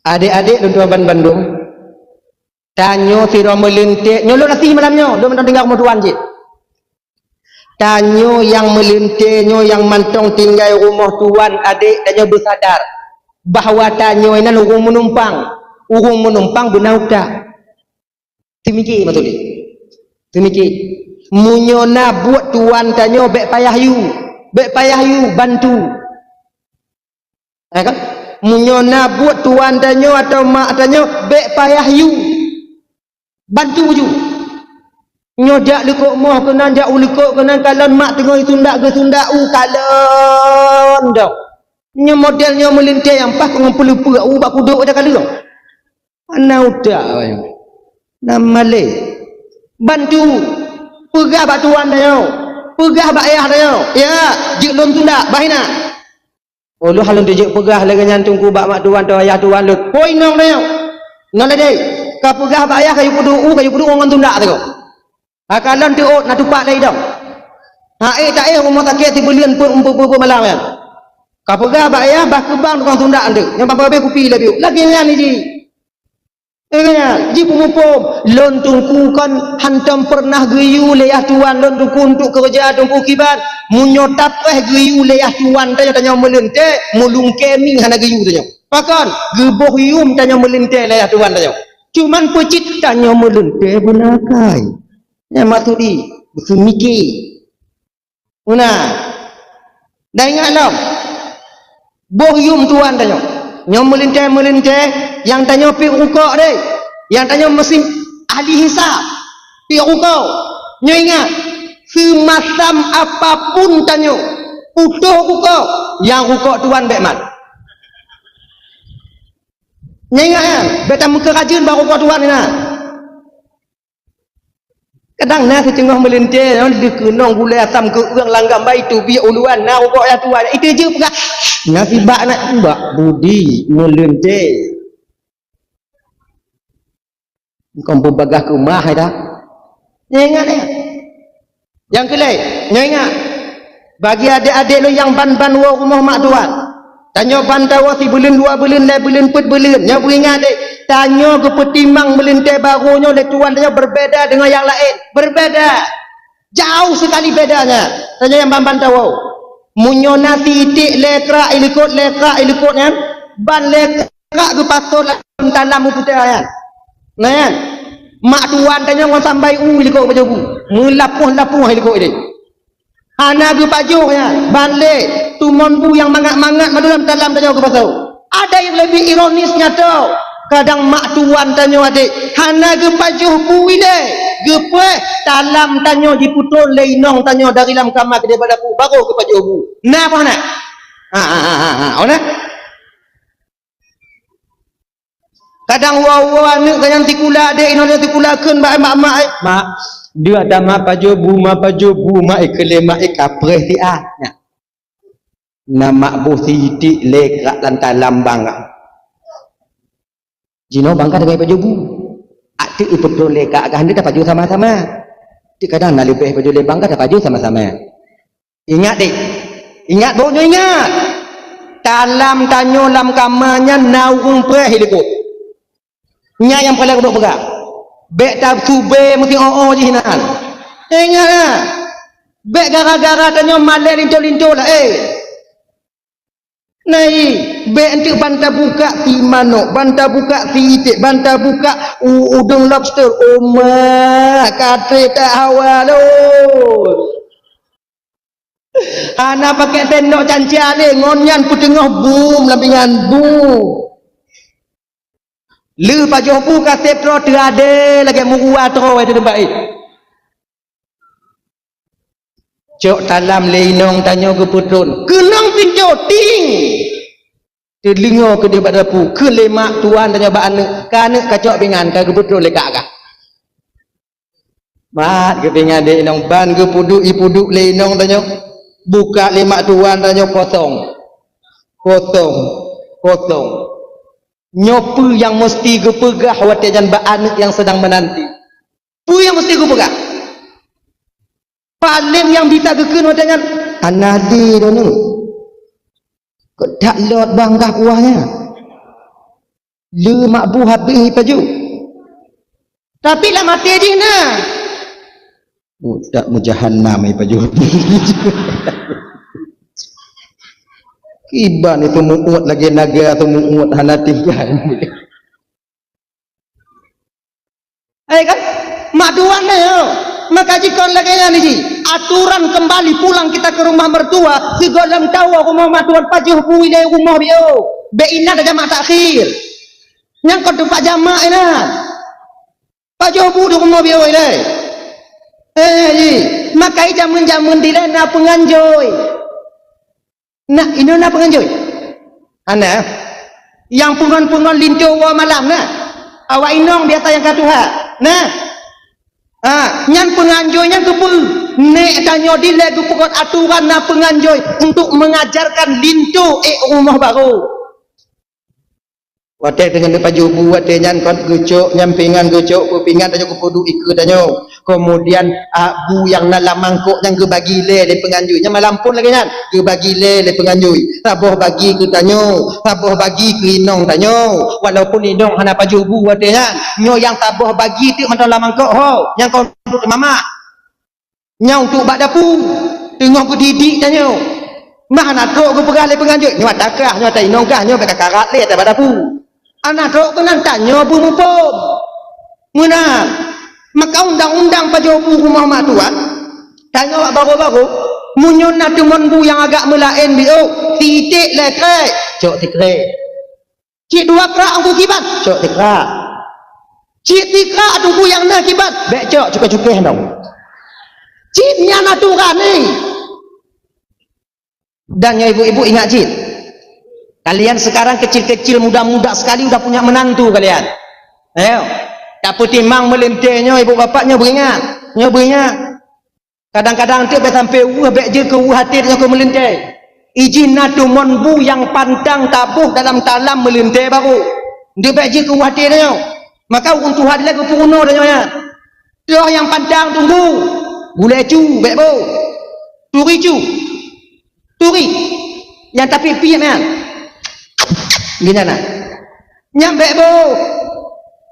Adék-adék lôn tuan ban bandum, tanyoe sidroe meulintée, nyoe lôn asie malam nyoe, lôn mantong tinggai rumoh tuan cit. Tanyoe nyang meulintée nyoe nyang mantong tinggai rumoh tuan, adék, tanyoe beusadar bahwa tanyoe inan ureuëng meunumpang, ureuëng meunumpang beuna utak. Teumiki beutôi. Teumiki. Meunyoe na buet tuan tanyoe bék payah yue, bék payah yue bantu. Ya kan? Meunyoe na buet tuan tanyoe atawa mak tanyoe bék payah yue. Bantu ju. Nyoe jak likot moh keunan, jak u likot keunan, kalon mak teungoh sundak geusundak u kalon dong. Nyoe model nyoe meulintée nyang paih ngon peuleupeue u bak kudok aja kalon. Hana utak awaknyan. Nama lé? Bantu. Peugah bak tuan tanyoe. Peugah bak ayah tanyoe. Ya, jeuet lôn tunda, bah inan. Ulôn hana lôn teujeuet peugah lagée nyan teungku bak mak tuan atau ayah tuan lôn. Hôi inong tanyoe. Ngon lé deh. Ka peugah bak ayah kayue peuduek u, kayue peuduek u ngon tunda teungku. Ka lôn teuôt na tupat lé idong. Ha ék taéh rumoh sakét sibuleuen peuet, peuet, peuet malam nyan. Ka peugah bak ayah bah keubang tukang tunda anteuk. Nyang pampah habéh kupi lé piôh. Lagée nyan jih. Ingat, jipeumuphom, lôn teungku kon hantom peureunah geuyue lé yah tuan lôn teungku untuk keureuja teungku kiban. Meunyoe tapéh geuyue lé yah tuan tanyoe, tanyoe meuleuntée, meulungkée mie hana geuyue tanyoe. Pakon? Geuboh yuem tanyoe meuleuntée lé yah tuan tanyoe. Cuman peucit tanyoe meuleuntée beuna akai. Nyan maksud jih, beuseumiké. Meunan. Dan ingat lom, boh yuem tuan tanyoe. Nyoe meulintée-meulintée, nyang tanyoe piek rukok deh. Nyang tanyoe meusim ahli hisab, piek rukok. Nyoe ingat, seumasam apapun tanyoe, putôh rukok, nyang rukok tuan bék mat. Nyoe ingat nyan, bék tameukeurajeuen bak rukok tuan nyan. Kadang na siteungoh meulintée, nyoe deuh keunong gulée asam keu ureuëng langgam bai teubiet uluan, na rukok yah tuan, iteujeuet peugah, na sibak na bak budi meulintée. Kon peubagah keumah hai dah. Nyoe ingat, eh. Nyang keulhée, nyoe ingat. Bagi adék-adék lôn nyang ban-ban woe rumoh mak tuan. Tanyoe ban tawoe sibuleuen, dua buleuen, lhée buleuen, peuet buleuen. Nyoe beuingat deh, tanyoe geupeutimang meulintée barô nyoe lé tuan tanyoe berbeda deungon nyang laén. Berbeda. Jauh sekali bedanya. Tanyoe nyang ban-ban tawoe. Meunyoe na si iték lhée krak ilikot, lhée krak ilikot nyan, ban lhée krak geupasoe lam talam meuputéh nyan. Nah nyan. Mak tuan tanyoe ngon sambai u ilikot pajoh bu. Meulapoh-lapoh ilikot ideh. Hana geupajoh nyan, ban lé tumon bu nyang mangat-mangat mandum lam talam tanyoe geupasoe. Ada nyang leubeh ironis nyan tho. Kadang mak tuan tanyoe adék hana geupajoh bu ilée, geupuéh talam tanyoe jipeutron lé inong tanyoe dari lam kama keudeh bak dapu, barô geupajoh bu. Na apa hana? Ha, ha, ha, ha, ha. Ona? Kadang woe-woe aneuëk geuh nyan sikula, adék inong nyan sikula, kheun bak mak-mak, eh, "Mak, deuek ata mak pajoh bu, mak pajoh bu, mak, eh, keu lé mak, eh, kapreh siat." Nyan. Na mak boh sitik lé krak lam talam bang ka. Jinoe bang ka tinggai pajoh bu. Até ipeutron lé kak ka hana tapajoh sama-sama. Ti kadang na leubeh pajoh lé bang ka tapajoh sama-sama. Ingat deh. Ingat, boh nyoe ingat. Talam tanyoe lam kama nyan na ureuëng preh ilikot. Nyan nyang paleng udok peugah. Bék tasubé meusi o-o jih nan. Ingat na. Bék gara-gara tanyoe malée linto-linto lah, eh. Nai, bék enteuk ban tabukak si manok, ban tabukak si iték, ban tabukak u-, udeueng lobster. Oma, katré tak hawa lôn. Hana pakai sendok canca lé, ngon nyan peuteungoh bum lam pingan bu. Lé pajoh bu ka sép troh teuadé lagée meuruwa troh wai teudeumpat, eh. Cok talam lé inong tanyoe geupeutron. Keunong pintoe ting. Teudeungoe keudeh bak dapu, keu lé mak tuan tanyoe bak aneuëk, ka aneuëk kacok pingan, ka geupeutron lé kak ka. Mat geupingan deh inong ban geupuduk, ipuduk lé inong tanyoe. Bukak lé mak tuan tanyoe kosong. Kosong. Kosong. Nyoe peue nyang meusti geupeugah watée nyan bak aneuëk nyang seudang meunanti? Peue nyang meusti geupeugah? Paleng nyang bisa geukheun watée nyan, "Hana lé droeneueh. Keudak lôt bang gah kuah nyan. Lé mak bu habéh ipajoh." Tapi lam até jih na. Utak meujahanam ipajoh. Kiban itu muut lagée naga atau muut hana tinggai. Eh kan? Mak tuan na yo. Maka jikon lagée nyan jih. Aturan kembali pulang kita ke rumah mertua, sigohlom tawoe rumoh mak tuan pajoh bu ilée rumoh biôh. Bék inan jamak takhir. Nyang kon teumpat jamak inan. Pajoh bu di rumoh biôh ilée. Eh, jih. Maka jameun-jameun dilée na peunganjoi. Nah, inong na peunganjoi. Hana. Nyang peungon-peungon linto woe malam na. Awak inong biasa nyang ka tuha. Nah, ha, nyan peunganjôi nyan keupeue? Nek tanyoe dilée geupeugét aturan na peunganjôi untuk mengajarkan linto ék rumoh barô. Watée teungoh neupajoh bu, watée nyan kon geucok, nyan pingan geucok, peue pingan tanyoe geupeuduek ikeue tanyoe. Keumudian, a, bu nyang na lam mangkok nyan geubagi lé lé peunganjôi. Nyan malam phon lagée nyan, geubagi lé lé peunganjôi. Saboh bagi keu tanyoe, saboh bagi keu inong tanyoe. Walaupun inong hana pajoh bu watée nyan, nyoe nyang saboh bagi teuk mantong lam mangkok ho, nyang kon untuk mamak. Nyoe untuk bak dapu, teungoh geudidik tanyoe. Mah hana trok geupeugah lé peunganjôi, nyoe ata kah, nyoe ata inong kah, nyoe bèk kakarat lé ata bak dapu. Hana trok keunan tanyoe beumuphom. Meunan, maka undang-undang pajoh bu rumoh mak tuan, tanyoe bak barô-barô, meunyoe na teumon bu nyang agak meulaén biôh, titék lé krek, cok tikrek. Cit dua krak angku kiban, cok tikrak. Cit tikrak teungku nyang na kiban, bèk cok cukéh-cukéh dong. Cit nyan aturan ni. Dan nyoe ibu-ibu ingat cit. Kalian sekarang kecil-kecil, muda-muda sekali udah punya menantu kalian. Ayo. Tak peutimang meulintèe nyoe ibu bapak nyoe beuingat. Nyoe beuingat. Kadang-kadang teuk bèk sampoe weueh, bèk jeuet keu weueh até tanyoe keu meulintèe. Ijin na teumon bu nyang pantang taboh dalam talam meulintèe barô. Ndeuk bèk jeuet keu weueh até tanyoe. Maka ureueng tuha dilèe geupeurunoe tanyoe nyan. Troh nyang pantang teungku. Gulèe cu bèk boh. Turi cu. Turi. Nyang tapiep-piep nyan. Geuhnyan na. Nyan bèk boh.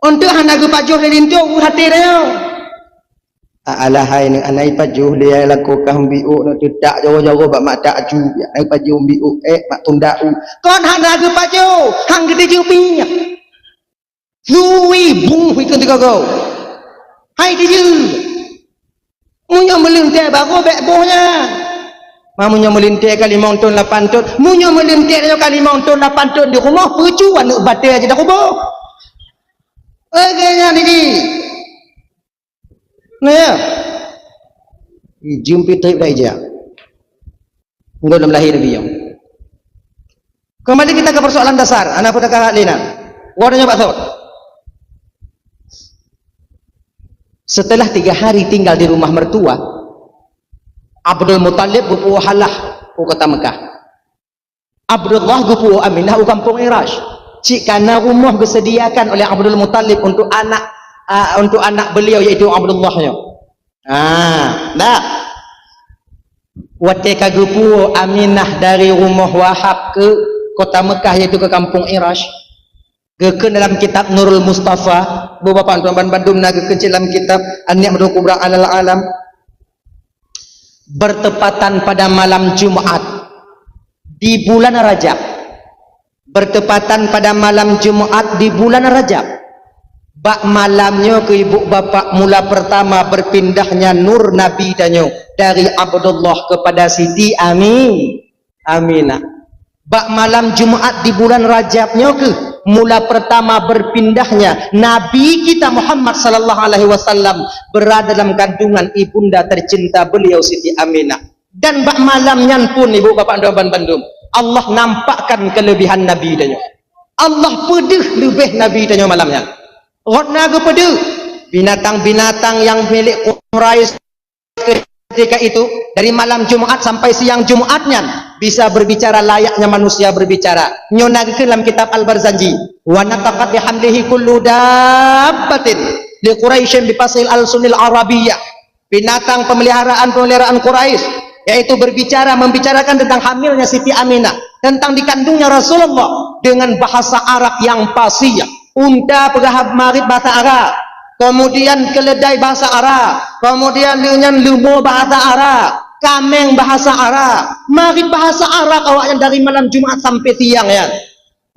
Untuk hana geupajoh lé linto weueh até tanyoe. Alahai neuh, anai pajoh lé ai lakoe kah mbiôk, na teutak jaroe-jaroe bak mata aju, anai pajoh mbiôk, ék mak tunda u. Kon hana geupajoh, han geutuju piah. Lui buih ikeu teugogo. Hai tuju. Meunyoe meulintèe barô bèk boh nyan. Ma meunyoe meulintèe ka limong thon lapan thon, meunyoe meulintèe nyoe ka limong thon lapan thon di rumoh, peucu aneuk batèe aja dah kuboh. Lagèe nyan niki. Nah, ya. Ijeuem pih trép dah ija. Enggak dalam lahir biyong. Kembali kita ke persoalan dasar, anak pun dah kahat lina. Wah, dah nyoba thot. Setelah tiga hari tinggal di rumah mertua, Abdul Muthalib geupuwoe halah u kota Mekah. Abdullah geupuwoe Aminah u kampung Irash. Cit kana rumoh geusediakan oleh Abdul Muthalib untuk anak, a, untuk anak beliau, yaitu Abdullah nyoe. Ah, dah. Watèe ka geupuwoe Aminah dari rumoh Wahab ke kota Mekah, yaitu ke kampung Irash. Geukheun dalam kitab Nurul Mustafa, bu bapak tuan bandum na geukheun cit dalam kitab An-Ni'matul Kubra Alal Alam. Bertepatan pada malam Jumat di bulan Rajab. Bertepatan pada malam Jumat di bulan Rajab. Bak malam nyoe keu ibu bapak mula pertama berpindahnya nur Nabi tanyoe dari Abdullah kepada Siti Ami-, Aminah. Bak malam Jumat di bulan Rajab nyoe keuh mula pertama berpindahnya Nabi kita Muhammad sallallahu alaihi wasallam berada dalam kandungan ibunda tercinta beliau Siti Aminah. Dan bak malam nyan pun, ibu bapak tuan bandum, Allah nampakkan kelebihan Nabi tanyoe. Allah peudeuh leubeh Nabi tanyoe malam nyan. Rot na geupeudeuh binatang-binatang nyang milék Quraisy ketika itu, dari malam Jumat sampai siang Jumat nyan, bisa berbicara layaknya manusia berbicara. Nyoe na geukheun lam kitab Al-Barzanji, "Wa nataqat bihamdihi kullu dabbatin li Quraisyin bi fasil al-sunil Arabiyyah." Binatang pemeliharaan-pemeliharaan Quraisy, yaitu berbicara, membicarakan tentang hamilnya Siti Aminah, tentang dikandungnya Rasulullah dengan bahasa Arab yang fasih. Unta peugah marit bahasa Arab, kemudian keledai bahasa Arab, kemudian lé nyan leumo bahasa Arab, kaméng bahasa Arab, marit bahasa Arab awaknyan dari malam Jumat sampai siang nyan.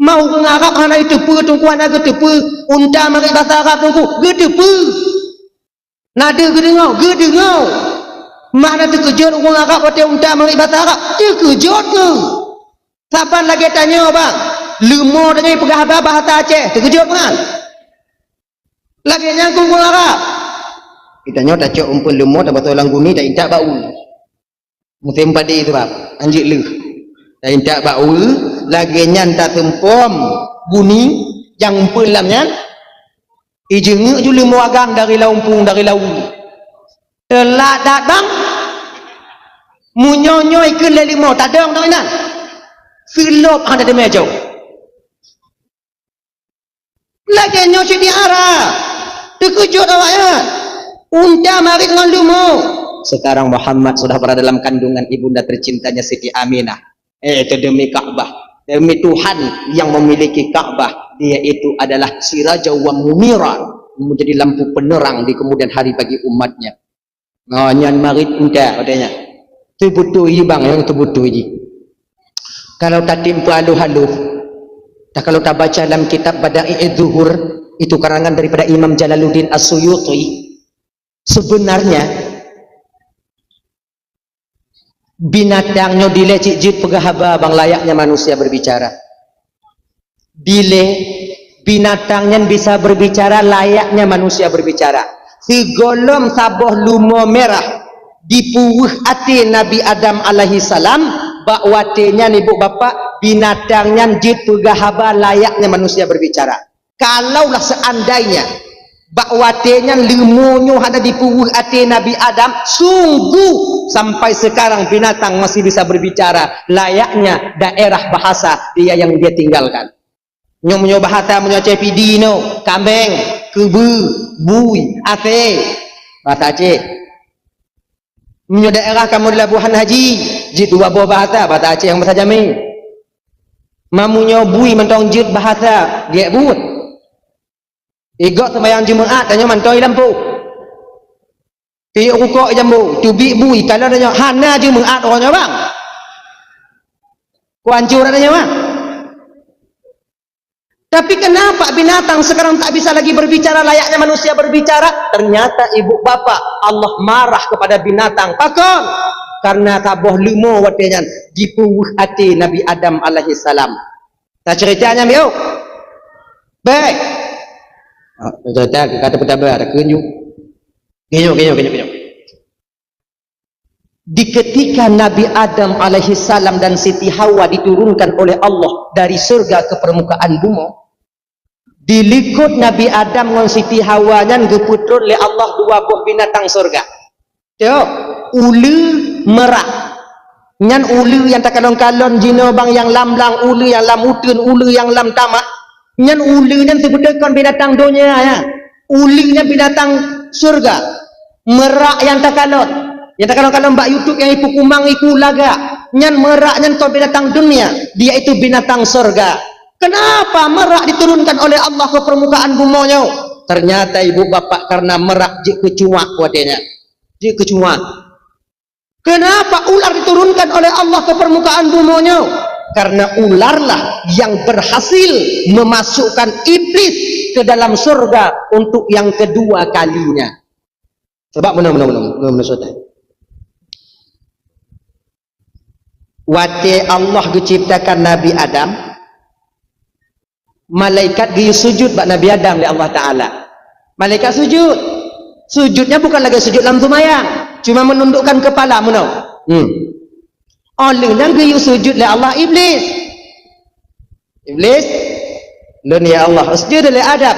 Ma ureueng Arab hana jiteupeue, teungku, hana geuteupeue, unta marit bahasa Arab, teungku, geuteupeue. Na deuh geudeungoe? Geudeungoe. Mak na teukeujot ureueng Arab watèe unta marit bahasa Arab? Teukeujot kheueh. Saban lagèe tanyoe, bang. Leumo tanyoe peugah haba bahasa Aceh, teukeujot kan? Lagèe nyan keu ureueng Arab. Tanyoe tacok umpeuen leumo, tabasoe lam guni, taintat bak u. Musém padé teuma, anjeuk leuh. Taintat bak u, lagèe nyan taseumpom guni nyang umpeuen lam nyan. Ijeungeuk ju leumo agam dari Lampung, dari Lawu. Teulat dat bang. Meunyoe nyoe ikheun lé leumo, tadong dong inan. Seulop hana teumé jauh. Lagèe nyoe cit di Arab. Teukeujot awaknyan. Unta marit ngon leumo. Sekarang Muhammad sudah berada dalam kandungan ibunda tercintanya Siti Aminah. Eh, itu demi Ka'bah. Demi Tuhan yang memiliki Ka'bah, dia itu adalah siraja wa munira, menjadi lampu penerang di kemudian hari bagi umatnya. Oh, nyan marit unta, katanya. Teubeutôi jih bang, nyang teubeutôi jih. Kalau tatimpa aluh-aluh, dah kalau tabaca dalam kitab Bada'i'uz Zuhur, itu karangan daripada Imam Jalaluddin As-Suyuti, sebenarnya binatang nyoe dilée cit jeuet peugah haba bang layaknya manusia berbicara. Dilée binatang nyan bisa berbicara layaknya manusia berbicara. Sigohlom saboh leumo mirah dipeuweueh até Nabi Adam alaihissalam, bak watée nyan ibu bapak, binatang nyan jeuet peugah haba layaknya manusia berbicara. Kalaulah seandainya bak watée nyan leumo nyoe hana dipeuweueh até Nabi Adam, sungguh sampai sekarang binatang masih bisa berbicara layaknya daerah bahasa dia yang dia tinggalkan. Nyoe meunyoe bahasa meunyoe Aceh Pidie nyoe, kambeng, keubeue, bui, asée. Bahasa Aceh. Meunyoe daerah kamoe di Labuhan Haji, jeuet dua boh bahasa, bahasa Aceh ngon bahasa Jamé. Ma meunyoe bui mantong jeuet bahasa, gét buet. Igok seumayang Jumaat, tanyoe mantong i lampôh. Tiek rukok jambo, teubiet bui, kalau tanyoe hana Jumaat uroe nyoe bang. Kuancur tanyoe bang. Tapi kenapa binatang sekarang tak bisa lagi berbicara layaknya manusia berbicara? Ternyata ibu bapak, Allah marah kepada binatang. Pakon? Karena saboh leumo watée nyan dipeuweueh até Nabi Adam alaihissalam. Taceurita nyan biôh. Bèk. Ah, taceurita keu kata peutaba, takheun ju. Geunyoe, geunyoe, geunyoe, geunyoe. Di ketika Nabi Adam alaihissalam dan Siti Hawa diturunkan oleh Allah dari surga ke permukaan bumoe, di likot Nabi Adam ngon Siti Hawa nyan geupeutrôn lé Allah dua boh binatang surga. Teuh, uleue, merak. Nyan uleue nyang takalon-kalon jinoe bang nyang lam-lam, uleue nyang lam uteuen, uleue nyang lam tamah. Nyan uleue nyan seubeutôi kon binatang donya nyan. Uleue nyan binatang surga. Merak nyang takalon, nyang takalon-kalon bak YouTube nyang iku kumang iku lagak, nyan merak nyan kon binatang dunia, dia itu binatang surga. Kenapa merak diturunkan oleh Allah ke permukaan bumoe nyoe? Ternyata ibu bapak karena merak jeuet keu cuak watée nyan. Jeuet keu cuak. Kenapa ular diturunkan oleh Allah ke permukaan bumoe nyoe? Karena ularlah yang berhasil memasukkan iblis ke dalam surga untuk yang kedua kalinya. Sebab meunoe, meunoe, meunoe, meunoe, meunoe, saudara. Watée Allah geuciptakan Nabi Adam, malaikat geuyue sujud bak Nabi Adam lé Allah Taala. Malaikat sujud. Sujudnya bukan lagée sujud lam seumayang, cuma menundukkan kepala meunoe. Hmm. Óh lheueh nyan geuyue sujud lé Allah Iblis. Iblis, "Lôn ya Allah, usjud li Adam."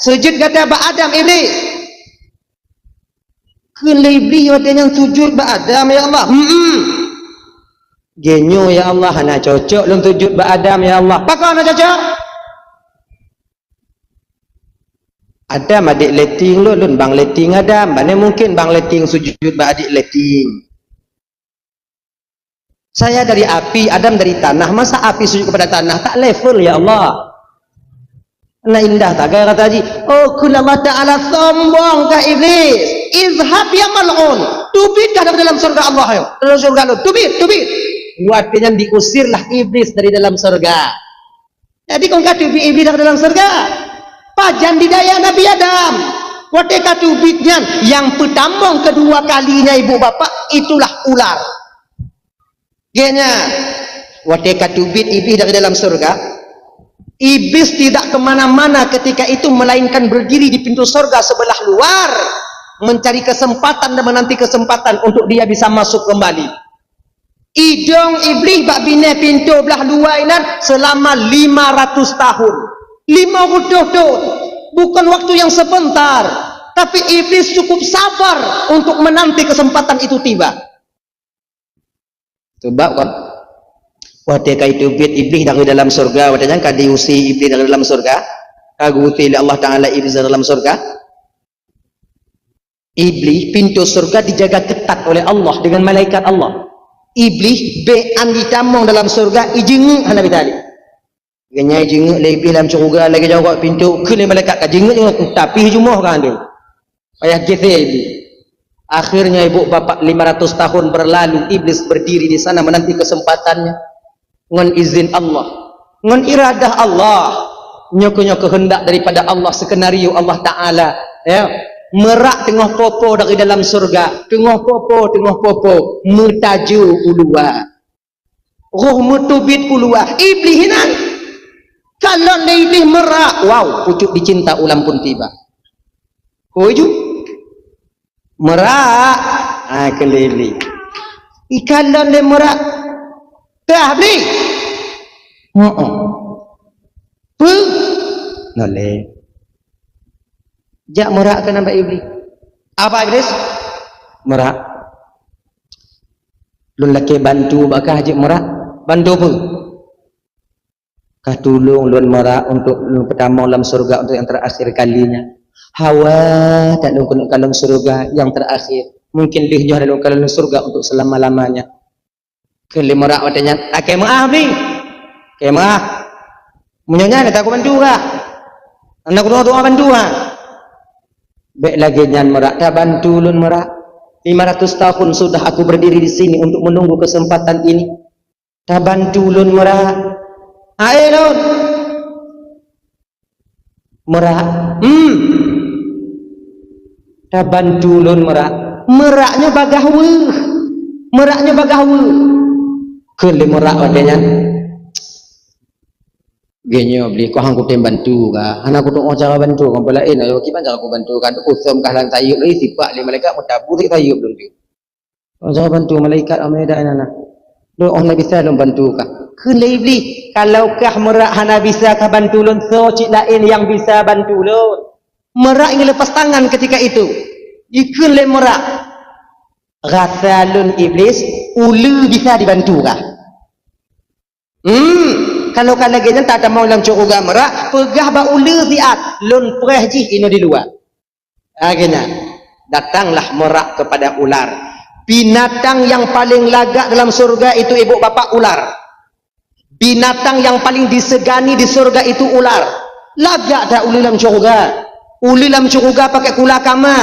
Sujud gata bak Adam, Iblis. Kheun lé Iblis watée nyan, "Sujud bak Adam ya Allah." "Hmm." "Geunyoe ya Allah, hana cocok lôn sujud bak Adam ya Allah." "Pakon hana cocok?" "Adam adék lé tieng lôn, lôn bang lé tieng Adam. Bagaimana mungkin bang lé tieng sujud bak adék lé tieng?" "Saya dari api, Adam dari tanah. Masa api sujud kepada tanah? Tak level ya Allah." Nah, indah tak gaya kata haji. Oh, kheun Allah Ta'ala, "Sombong kah Iblis? Izhab ya mal'un. Teubiet kah dari dalam surga Allah, ayo. Dalam surga lu. Teubiet, teubiet." Watée nyan diusirlah Iblis dari dalam surga. Jadi kon ka teubiet Iblis dari dalam surga. Pajan didaya Nabi Adam. Watée ka teubiet nyan, nyang peutamong kedua kalinya ibu bapak, itulah ular. Geuhnyan, watée ka teubiet Iblis dari dalam surga, Iblis tidak kemana-mana ketika itu melainkan berdiri di pintu surga sebelah luar, mencari kesempatan dan menanti kesempatan untuk dia bisa masuk kembali. Idong Iblis bak binéh pintoe blah luwa inan seulama lima ratus tahun. Lima ratus tahun. Bukan waktu yang sebentar, tapi iblis cukup sabar untuk menanti kesempatan itu tiba. Sebab kan, watée ka iteubiet iblis dari dalam surga, watée nyan ka diusé iblis dari dalam surga, ka geuusé lé Allah Taala iblis dari dalam surga. Iblis, pintoe surga dijaga ketat oleh Allah dengan malaikat Allah. Iblis bék an jitamong dalam surga, ijeungeuk hana bisa lé. Geunyai ijeungeuk lé iblis lam syeuruga lagée jaroe pintoe, kheun lé malaikat ka jeungeuk-jeungeuk, tapi jumoh ka andeueng. Payah geusé iblis. Akhirnya ibu bapak lima ratus tahun berlalu, iblis berdiri di sana menanti kesempatannya. Ngon izin Allah, ngon iradah Allah. Nyoe keuh, nyoe keuheundak daripada Allah, skenario Allah Taala, ya. Merak teungoh popo dari dalam surga, teungoh popo, teungoh popo, meutajo u luwa. Roh meuteubiet u luwa, iblis inan. Kalon lé iblis merak, wow, pucuk dicinta ulam pun tiba. Hoi ju. Merak, ah, keliling. Ikalon lé merak. Tah bli. Heeh. Pu. Noleh. Jak merak keunan bak iblis. Apa iblis? Merak. Lôn lakée bantu bak kah jeuet merak. Bantu peue? Kah tulông lôn merak untuk lôn peutamong lam syeuruga untuk nyang teurakhir kalinya. Hawa that lôn keuneuk kalon syeuruga nyang teurakhir. Mungkin lheueh nyoe hana lôn kalon syeuruga untuk seulama-lamanya. Kheun lé merak watée nyan, "Akée meu'ah bli. Akée meu'ah. Meunyoe nyan ka kubantu kah. Hana kudoa-doa bantu ha." Bék lagée nyan merak, tabantu lôn merak. Lima ratus tahun sudah aku berdiri di sini untuk menunggu kesempatan ini. Tabantu lôn merak. Ae lôn. Merak. Hmm. Tabantu lôn merak. Merak nyoe bagaih weueh. Merak nyoe bagaih weueh. Kheun lé merak watée nyan. Geuh nyoe bli, kah han kutem bantu kah. Hana kutu'oh cara bantu kah, peulaén ayo kiban cara kubantu kah. Kusöm kah lam sayeuep lé, sipak lé malaikat meutabu di sayeuep lôn. Cara bantu malaikat amai dak nana. Doa hana bisa lôn bantu kah. Kheun lé iblis, kalau kah merak hana bisa kah bantu lôn, soe cit laén nyang bisa bantu lôn. Merak ingin lepas tangan ketika itu. Jikheun lé merak, "Rasa lôn iblis, ulée bisa dibantu kah?" Hmm, kalau ka lagée nyan tatamong lam syeuruga merak, peugah bak ulée siat, "Lôn preh jih inoe di luwa." Akhirnya, datanglah merak kepada ular. Binatang yang paling lagak dalam surga itu, ibu bapak, ular. Binatang yang paling disegani di surga itu ular. Lagak that ulée lam syeuruga. Ulée lam syeuruga pakai kula kama.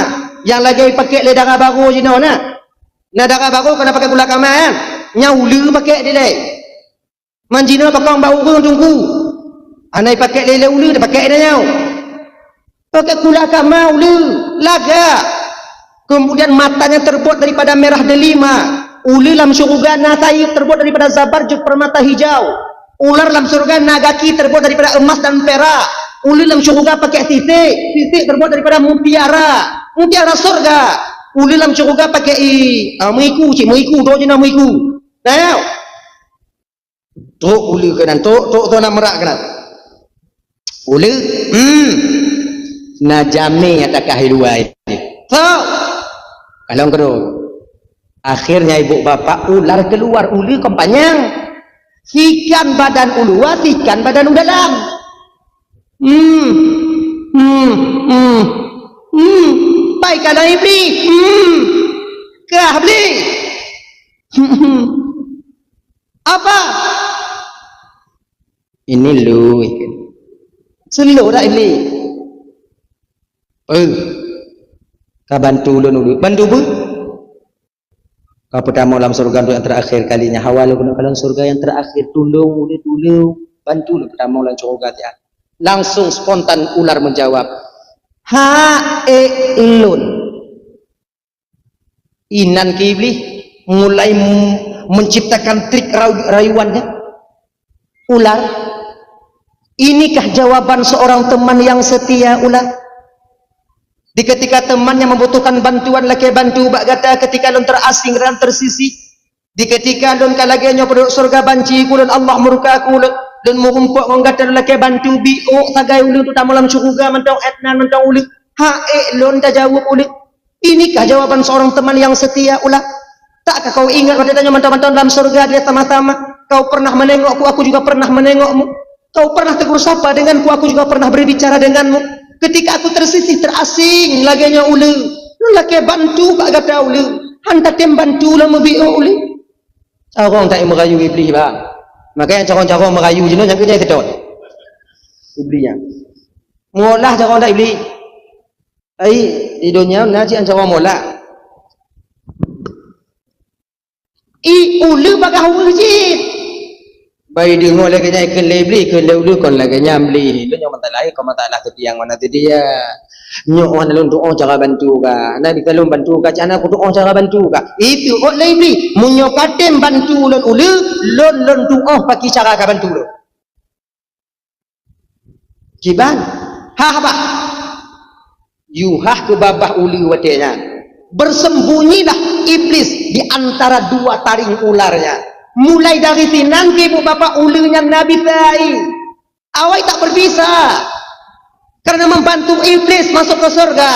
Nyang lagée pakai lé dara barô jinoe na. Na dara barô kana pakai kula kama, eh? Nyang ulée pakai dilée. Man jinoe pakong bak ureuëng teungku. Hana ipakék lé-lé ulée, tapakék inoe nyoe. Pakék kula kama ulée, lagak. Kemudian matanya terbuat daripada merah delima. Ulée lam syeuruga na sayeuep terbuat daripada zabarjud permata hijau. Ular lam syeuruga na gaki terbuat daripada emas dan perak. Ulée lam syeuruga pakék sisek, sisek terbuat daripada mutiara. Mutiara syeuruga. Ulée lam syeuruga pakék i, ah, meuiku, cit meuiku, dok jinoe meuiku. Nah, trok ulée keunan, trok, trok tu na merak keunan. Ulée, hmm, na jamé nyang takah di luwa nyoe. Trok. Kalon keudroe. Akhirnya ibu bapak ular keluar, ulée kon panyang. Sikan badan u luwa, sikan badan u dalam. Hmm. Hmm. Hmm. Hmm. Pai kana iblis. Hmm. Kah bli. Hmm. Apa? Ini lu ikut. Selo dak ini? Eh. Ka bantu ulôn ulée. Bantu bu? Ka peutamong lam syeuruga untuk nyang teurakhir kalinya. Hawa lôn keuneuk kalon syeuruga nyang teurakhir. Tulông ulée, tulông. Bantu lôn peutamong lam syeuruga tiah. Langsung spontan ular menjawab, "Ha, eh, lôn." Inan keu iblis mulai m-, menciptakan trik rayu-, rayuannya. Ular, inikah jawaban seorang teman yang setia, ular? Di ketika temannya membutuhkan bantuan, lakée bantu bak gata ketika lôn terasing dan tersisih. Di ketika lôn ka lagée nyoe peuduek syeuruga banci ku lôn, Allah murka ku lôn. Lôn meurumpok ngon gata lôn lakée bantu biôk sagai uleueng, teutama lam syeuruga mantong ék nan mantong uleueng. Ha ék lôn tajaweueb uleueng. Inikah jawaban seorang teman yang setia, Ulah? Takkah kau ingat watée tanyoe mantong-mantong dalam syeuruga dia sama-sama? Kau pernah menengokku, aku juga pernah menengokmu. Kau pernah tegur sapa denganku, aku juga pernah berbicara denganmu. Ketika aku tersisih, terasing lagée nyoe uleueng, lôn lakée bantu bak gata uleueng, han tatem bantu lôn meubiôk uleueng. Carông that meurayu Iblih, bang. Makanya carông-carông meurayu jinoe nyang keujai seutôt. Iblih nyan. Meuolah carông that Iblih. Ai, di donya na cit ancawa mola. I uleueng bagah ureueng jih. Bai deungoe lagée nyan ikheun lé Iblih, ikheun lé uleueng kon lagée nyan Iblih. Itu nyoe masalah, kon masalah seudiang mana seudia. Nyoe wan lôn tuoh cara bantu ka. Na bisa lôn bantu ka, cana ku tuoh cara bantu ka. Itu ot lé Iblih. Meunyoe katem bantu lôn uleueng, lôn lôn tuoh paki cara ka bantu lôn. Kiban? Hah bah. Yuhah keu babah uleueng watée nyan. Bersembunyilah iblis di antara dua taring ular nyan. Mulai dari sinan sibuk babah uleueng nyan nabi sai. Awai tak berbisa. Karena membantu iblis masuk ke surga.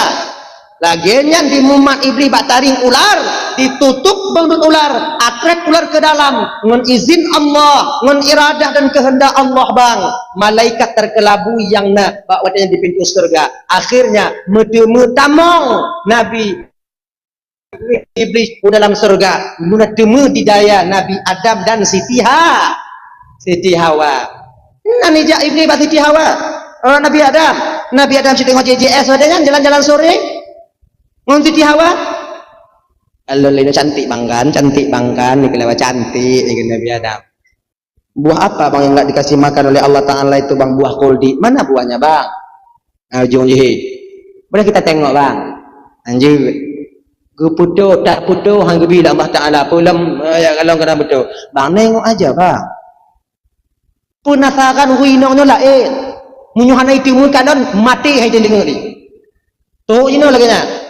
Lagée nyan dimumat Iblih bak taring ular, ditutup beungeut ular, atrek ular ke dalam, ngon izin Allah, ngon iradah dan kehendak Allah bang, malaikat terkelabui nyang na bak watée nyan di pintoe syeuruga. Akhirnya meuteumé tamong Nabi Iblih u dalam syeuruga, meuteumé di daya Nabi Adam dan Siti Ha, Siti Hawa. Nan ijak Iblih bak Siti Hawa. Oh, Nabi Adam, Nabi Adam siteungoh J J S watée nyan jalan-jalan sore. Ngon Siti Hawa? Alon lé cantik bang kan, cantik bang kan, dikelewa cantik, ya kan Nabi Adam. Buah apa bang yang enggak dikasih makan oleh Allah Ta'ala itu bang, buah khuldi? Mana buahnya bang? Ah, ujung jih. Boleh kita tengok bang. Lanjut. Geuputoh, tak putoh, hang geubi lé Allah Ta'ala. Peulom, eh, ya, kalau kena betul. Bang, nengok aja bang. Penasaran ureueng inong nyoe laén. Meunyoe hana iteumé kalon, maté hai deungoe ni. Toh jinoe lagée nyan.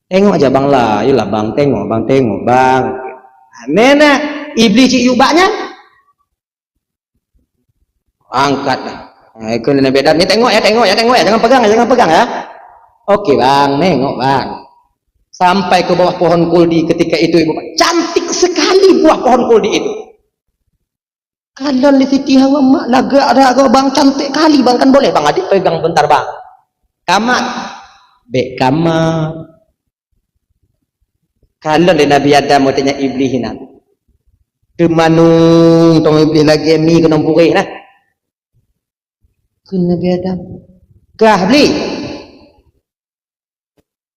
Tengok aja bang lah, ayolah bang, tengok bang, tengok bang. Mena Iblih cit yub bak nyan. Angkat dah. Hai, keu Nabi Adam, ni tengok ya, tengok ya, tengok ya, jangan pegang ya, jangan pegang ya. Oke bang, nengok bang. Sampai ke bawah pohon kuldi ketika itu ibu, cantik sekali buah pohon kuldi itu. Kalon lé Siti Hawa, mak lagak dak goe bang, cantik kali bang, kan boleh bang adik pegang bentar bang. Kamat. Bek kamat. Kalon lé Nabi Adam watée nyan Iblih inan. Teumanung tong Iblih lagée mi keunong pureh nah. Keu Nabi Adam. Kah Iblih.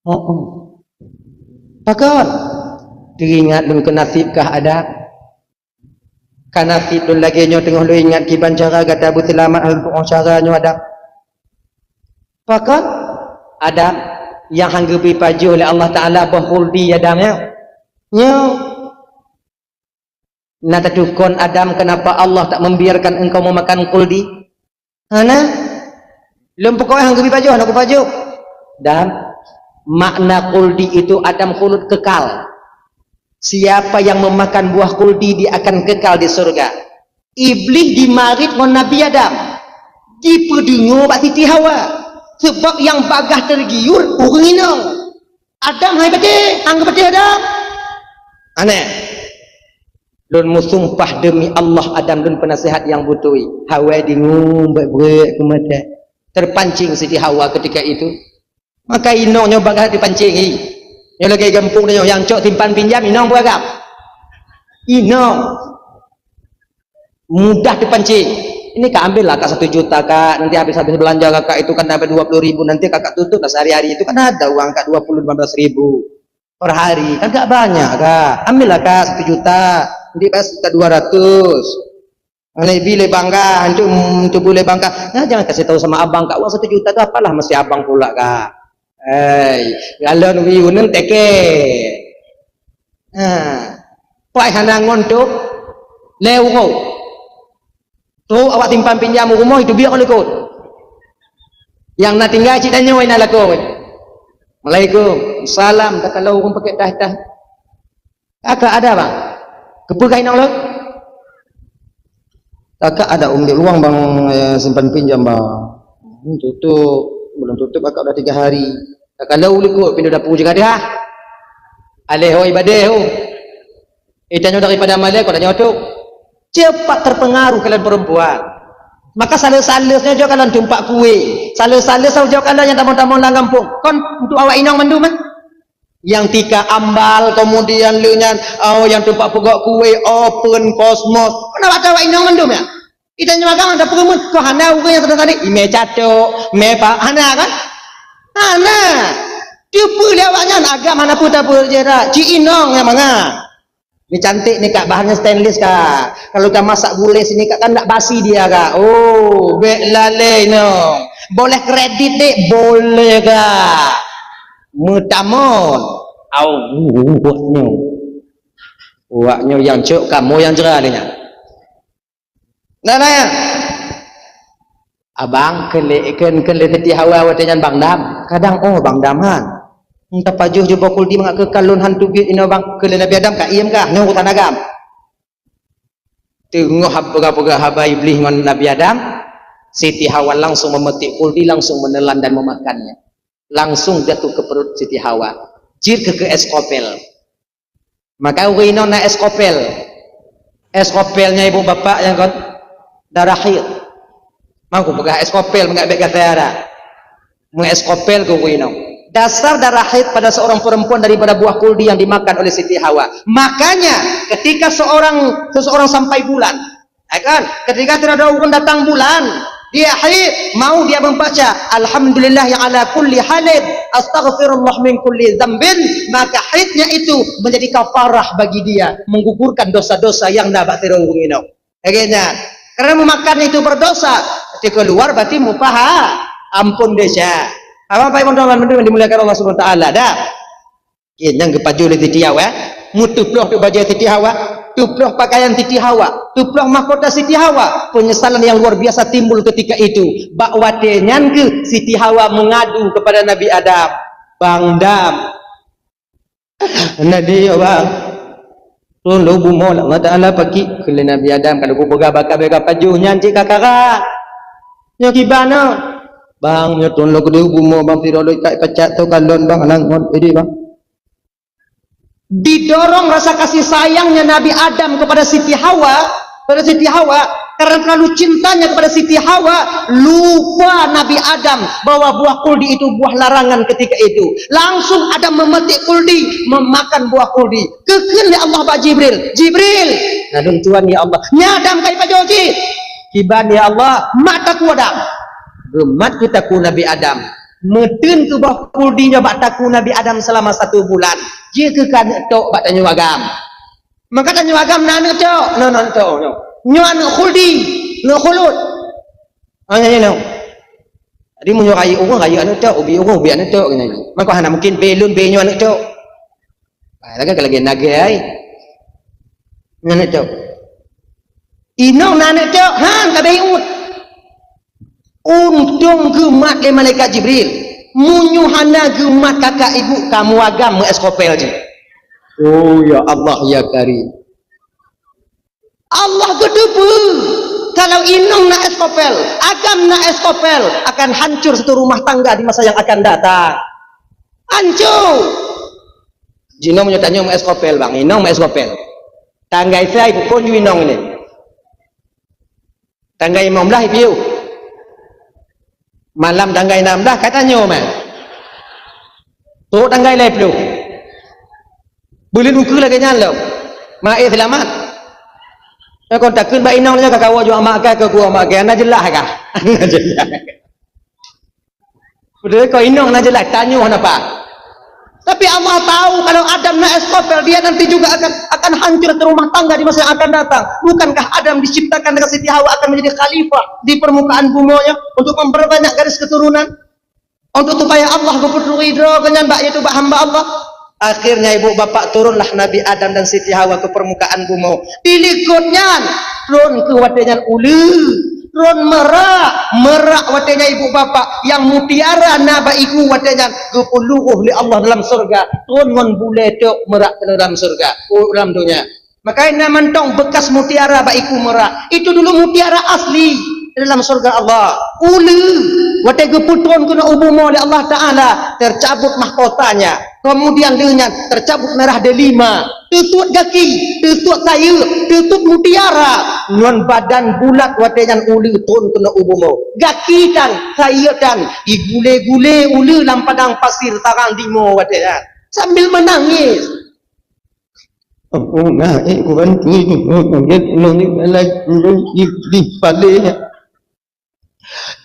Oh, oh. Pakon? Teuingat lôn keu nasib kah Adam. Ka nasib lôn lagée nyoe teungoh lôn ingat kiban cara gata beuseulamat, hal tuoh cara nyoe Adam. Pakon? Adam, nyang han geubri pajoh lé Allah Ta'ala boh khuldi Adam nyoe. Nyoe. Na tatukon Adam, kenapa Allah tak membiarkan engkau memakan kuldi? Hana. Lom pokoknya hang geubi pajoh, hana kupajoh. Dan makna kuldi itu Adam khulud kekal. Siapa yang memakan buah kuldi, dia akan kekal di surga. Iblih dimarit ngon Nabi Adam. Dipeudeungoe bak Siti Hawa. Sebab nyang bagah tergiur ureueng inong. Adam hai patéh, anggap patéh Adam. Aneh. Lôn meusumpah demi Allah, Adam lôn peunasihat nyang beutôi. Hawa deungoe beuet-beuet keumaté. Terpancing Siti Hawa ketika itu. Maka inong nyoe bagah dipancing, hi. Nyoe lagée gampông nyoe nyang cok simpan pinjam, inong peugah. Inong. Mudah dipancing. Ini kak, ambillah kak satu juta kak, nanti habis-habis belanja kakak itu kan dapat dua puluh ribu, nanti kakak tutuplah sehari-hari itu kan ada uang kak dua puluh lima belas ribu per hari, kan gak banyak kak. Ambillah kak satu juta, nanti pas sekitar dua ratus. Lebih le bangga, untuk untuk boleh bangga. Nah, jangan kasih tahu sama abang kak, uang satu juta itu apalah masih abang pula kak. Hei, galon wiunun teke. Ha. Pai hana ngon tu, lé uroe. Tu awak simpan pinjam u rumoh itu biak likot. Nyang na tinggai cit tanyoe na lakoe. Assalamualaikum. Salam, tak kalau ureueng pakai tah-tah. Kakak ada bang. Kepeugah inong lôn. Kakak ada umbik luang bang, eh, simpan pinjam bang. Hmm, tutup, belum tutup kakak udah tiga hari. Kakak lau likot pintu dapur je gadeh ah. Aleh hoi badeh ho. Eh, tanyoe daripada malée kok tanyoe tu. Cepat terpengaruh kalian perempuan. Maka sales-sales nyoe jok kalian tumpak kue. Sales-sales jok kalian nyang tamong-tamong lam gampông. Kon untuk awak inong mandum eh. Nyang tika ambal, kemudian lheueh nyan, oh, nyang teumpat peugöt kue, oven, kosmos. Kon awak inong mandum ya? Ita nyoe agam ada peureumeun, kok hana ureueng nyang tadi-tadi, imé catok, mé pa, hana kan? Hana. Teupeue lé awak nyan, agam hana peue tapeue je dah. Cik inong nyang mangat. Ni cantik ni kak, bahannya stainless kak. Kalau kita masak gulai sini kak, kan tak basi dia kak. Oh, bek lalai no. Boleh kredit dek, boleh kak. Meutamon. Au, uwaknyo. Uwaknyo yang cok, kamu yang jera dia. Nah, nah ya. Abang, kele, ken, kele teuti hawa watée nyan Bang Dam. Kadang, oh, Bang Dam han. Entah pajoh je bokul di mangak keu kalon han teubiet inoe bang. Kele Nabi Adam ka iem kah? Nyoe urusan agam. Teungoh hab-, peugah-peugah haba Iblih ngon Nabi Adam, Siti Hawa langsung memetik kuldi, langsung menelan dan memakannya. Langsung jatuh ke perut Siti Hawa. Jeuet keu, keu es kopel. Maka ureueng inong na es kopel. Es kopel nyan ibu bapak nyang kon darah haid. Mangku peugah es kopel, meungat bek gata ada. Meng es kopel keu ureueng inong. Dasar darah haid pada seorang perempuan daripada buah kuldi yang dimakan oleh Siti Hawa. Makanya ketika seorang, seseorang sampai bulan, ya kan? Ketika tidak ada ureueng datang bulan, dia haid, mau dia membaca, "Alhamdulillah ya ala kulli halin, astaghfirullah min kulli dzambin," maka haidnya itu menjadi kafarah bagi dia, menggugurkan dosa-dosa yang na bak sidroe ureueng inong. Lagée nyan. Karena memakan itu berdosa, ketika keluar berarti mupaha, ampun desya. Apa-apa yang teman-teman yang dimuliakan Allah Subhanahu wa taala, dah. Iya, nyang geupajoh lé Siti Hawa, eh. Meuteuploh teuk bajée Siti Hawa, teuploh pakaian Siti Hawa, teuploh mahkota Siti Hawa. Penyesalan yang luar biasa timbul ketika itu. Bak watée nyan keuh Siti Hawa mengadu kepada Nabi Adam, "Bang Dam, Nabi, ya Bang, tolong lôn bumoe lah, Allah Taala pakik," kheun lé Nabi Adam, "kalau kupeugah baka beuka pajoh nyan cit ka karat. Nyoe kiban na, Bang, nyoe tolong lôn keudeh bumoe, Bang, sidroe lôn ikat pacak teuh kalon, Bang, aneuk ngon idéh, Bang." Didorong rasa kasih sayangnya Nabi Adam kepada Siti Hawa, kepada Siti Hawa, karena terlalu cintanya kepada Siti Hawa, lupa Nabi Adam bahwa buah kuldi itu buah larangan ketika itu. Langsung Adam memetik kuldi, memakan buah kuldi. Geukheun lé Allah bak Jibril, "Jibril, naleueng Tuhan ya Allah, nyan Adam ka ipajoh cit." "Kiban ya Allah?" "Mat takue Adam." Geumat keu takue Nabi Adam. Meuteun keu boh kuldi nyoe bak takue Nabi Adam seulama satu bulan. Jeuet keu ka aneuk tok bak tanyoe agam. Maka tanyoe agam na aneuk tok, na aneuk tok nyoe. Nyoe aneuk kuldi, aneuk khulud. Hanya nyoe. Jadi meunyoe rayeuk ureueng, rayeuk aneuk tok, ubit ureueng, ubit aneuk tok, keunan. Maka hana mungkin bée lôn, bée nyoe aneuk tok. Ah, lagée, lagée nagée ai. Nyan aneuk tok. Inong na aneuk tok, han ka beuingat. Untông geumat lé malaikat Jibril. Meunyoe hana geumat kakak ibu, kamoe agam meu es kopel jih. Oh ya Allah ya Karim. Allah geuteupeue, kalau inong na es kopel, agam na es kopel, akan hancur satu rumah tangga di masa yang akan datang. Hancur. Jinoe meunyoe tanyoe meu es kopel, bang, inong meu es kopel. Tanggai sai bukon ju inong ini. Tanggai limong blah ipiu. Malam tanggai enam blah ka tanyoe mah. Trok tanggai lhèe plôh. Buleuen ukeue lagèe nyan lom. Maé seulamat. Nyoe kon takheun bak inong nyoe ka kawoe jok mak kah, ka kuwoe mak kah. Hana jeulaih kah? Hana jeulaih. Padahai kon inong hana jeulaih, tanyoe hana paih. Tapi Allah tahu kalau Adam na es kopel, dia nanti juga akan, akan hancur satu rumah tangga di masa yang akan datang. Bukankah Adam diciptakan dengan Siti Hawa akan menjadi khalifah di permukaan bumoe nyoe untuk memperbanyak garis keturunan? Untuk supaya Allah geupeuturi droe geuh nyan bak, yaitu bak hamba Allah. Akhirnya ibu bapak turunlah Nabi Adam dan Siti Hawa ke permukaan bumoe. Di likot nyan, tron keuh watèe nyan uleue, tron merak, merak watèe nyan ibu bapak nyang mutiara na bak igu watèe nyan geupeuluwoh lé Allah dalam syeuruga, tron ngon bulèe tok merak keunoe dalam syeuruga, oh, dalam donya. Maka na mantong bekas mutiara bak iku merak. Itu dulu mutiara asli dalam syurga Allah. Uleue, watée geupeutron keunoe u bumoe lé Allah Taala, tercabut mahkotanya. Kemudian lheueh nyan tercabut merah delima. Teutuet gaki, teutuet sayeuek, teutuet mutiara. Ngon badan bulat watée nyan uleue tron keunoe u bumoe. Gaki tan, sayeuek tan, digulé-gulé uleue lam padang pasir tarang dimoe watée nyan. Sambil menangis. Di palé.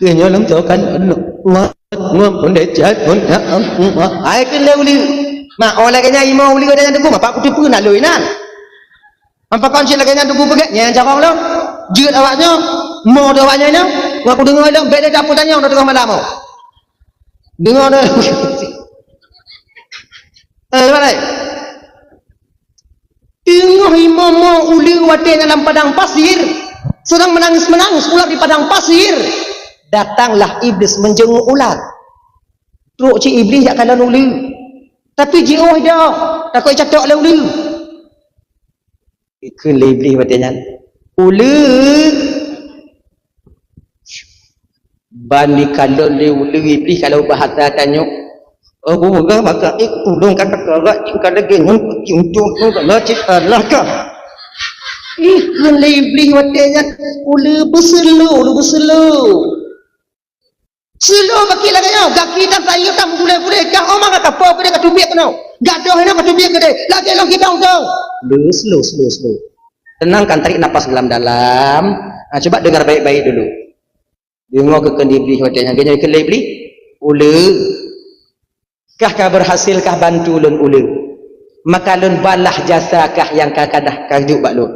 Nyoe lom tokan Allah pun lecet pun ya Allah. Hai keu lé uleue. Mak, oh lagée nyan imoe uleue ada nyang teungku, apa kuteupeu nak loi nan. Apa kon cit lagée nyan teungku peugét, nyang carong lom. Jeuet awak nyoe, mo do awak nyoe nyoe. Ngaku deungoe lom, bék lé dapur tanyong dah tengah malam. Deungoe dah. Eh, mana? Teungoh imoe mo uleue watée nyan lam padang pasir, sedang menangis-menangis ular di padang pasir. Datanglah iblis menjenguk ular. Trok cit iblis jak kalon uleue. Tapi jiôh dak, takot catok lé uleue. Ikheun lé iblis watée nyan, "Uleue!" Ban dikalon lé uleue iblis kalau bahasa tanyoe. Oh, bumoe maka, eh, ulôn ka teukarak cit ka lagée nyoe, cit untung nyoe ka na cit salah ka. Ih, kheun lé iblis watée nyan, uleue beuseulo, uleue beuseulo. Seulo gaki lagée nyoe, gaki dan sayeuek dan gulée-gulée, gah oma ka kapo keudeh ka teubiet keunoe. Gadoh inoe ka teubiet keudeh, lagée lôn kibong dong. Lu, slow, slow, slow. Tenangkan, tarik napas dalam-dalam. Ah, coba dengar baik-baik dulu. Deungoe keu kheun iblis watée nyan, geunyoe kheun lé iblis, "Uleue, kah ka berhasil kah bantu lôn uleue? Maka lôn balah jasa kah nyang ka kadah ka jok bak lôn.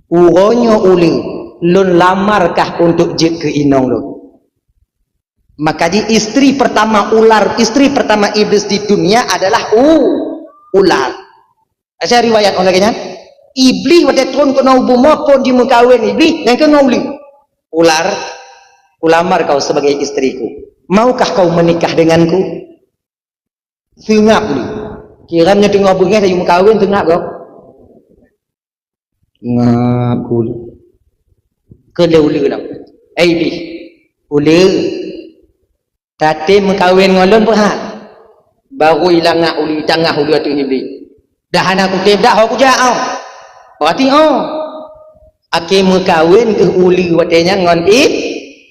Uroe nyoe uleue, lôn lamar kah untuk jeuet keu inong lôn." Maka di istri pertama ular, istri pertama iblis di dunia adalah u-, ular. Asai riwayat orang lagée nyan, iblis watée tron keunoe u bumoe phon jimeukawen iblis nyan keu ngon uleue. "Ular, kulamar kau sebagai istriku. Maukah kau menikah denganku?" Seungab uleue. Kiran nyoe teungoh beungéh tayue meukawen seungab gob. Seungab uleue. Keu lé uleue lom. "Eh iblis, uleue, tatem meukawen ngon lôn peuhat?" Baru ilangak uleue tangah uleue ateueh iblis. "Dah hana kutem dah ho kujak oh." Berarti oh. Akhé meukawen keu uleue watée nyan ngon ib-,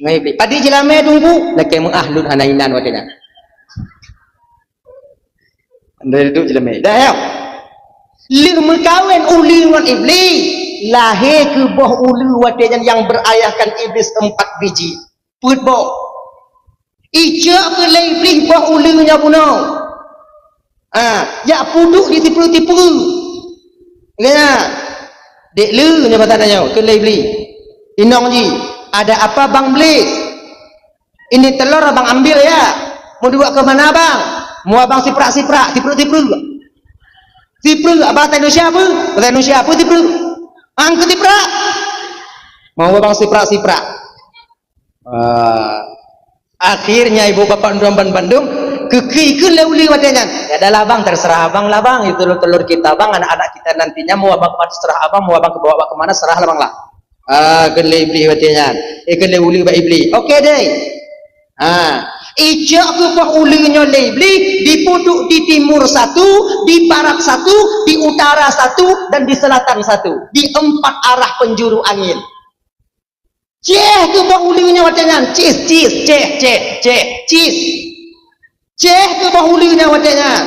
ngon iblis. Padit jilamé teungku, lakée meuah lôn hana inan watée nyan. Anda duduk jilamé. Dah ya. Lheueh meukawen uleue ngon iblis, lahé keu boh uleue watée nyan nyang berayahkan iblis empat biji. Peuet boh. Icok keu lé iblis boh uleue nyoe bunoe. Ah, jak puduk di tipeue-tipeue. Ya. Dek le nyoe bahasa tanyoe keu lé iblis. Inong jih, "Ada apa Bang Iblis? Ini telur Abang ambil ya. Mau dibawa ke mana Bang?" "Mau Abang siprak-siprak, tipeue-tipeue." Tipeue, bahasa Indonesia apa? Bahasa Indonesia apa tipeue? Angkeu siprak. Mau Abang siprak-siprak. Ah, akhirnya ibu bapak ndrom ban bandum, keu-, keu-, keu lé uleue watée nyan. "Ya dah lah Bang, terserah Abang lah Bang, itu telur-telur kita Bang, anak-anak kita nantinya mau Abang terserah Abang, mau Abang bawa ke mana, serah lah Bang lah." Ah, keu lé iblis watée nyan. Eh, keu lé uleue bak iblis. Oke deh. Ha, icok keu boh uleue nyoe lé iblis, dipuduk di timur satu, di barat satu, di utara satu, dan di selatan satu. Di empat arah penjuru angin. Ceh keu boh uleue nyoe watée nyan, cis, cis, ceh, ceh, ceh, cis. Ceh keu boh uleue nyoe watée nyan.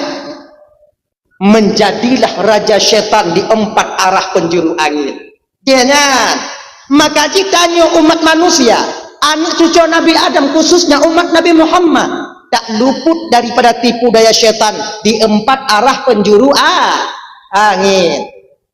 Menjadilah raja setan di empat arah penjuru angin. Dia nyan. Maka jih tanyoe umat manusia, aneuk cucoe Nabi Adam, khususnya umat Nabi Muhammad, tak luput daripada tipu daya setan di empat arah penjuru a-, angin.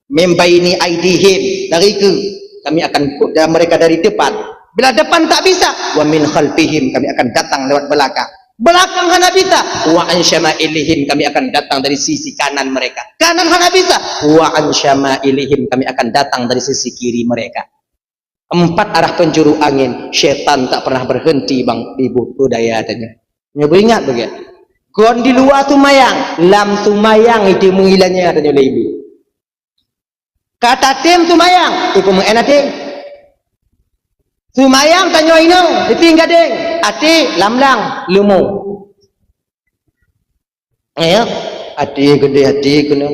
"Min baini aidihim," dari keu kami akan ikut mereka dari depan. Bila depan tak bisa, "Wa min khalfihim," kami akan datang lewat belakang. Belakang hana bisa, "Wa an syama'ilihim," kami akan datang dari sisi kanan mereka. Kanan hana bisa, "Wa an syama'ilihim," kami akan datang dari sisi kiri mereka. Empat arah penjuru angin, setan tak pernah berhenti bang tipu daya tanyoe. Nyoe beuingat beugiat. Kon di luwa seumayang, lam seumayang itu meuilanya tanyoe lé iblis. Ka tatem seumayang, ipeumeu'en até. Seumayang tanyoe inong, ipieng gadeng, até lamlang, leumo. Ya, até keudeh, até keunoe.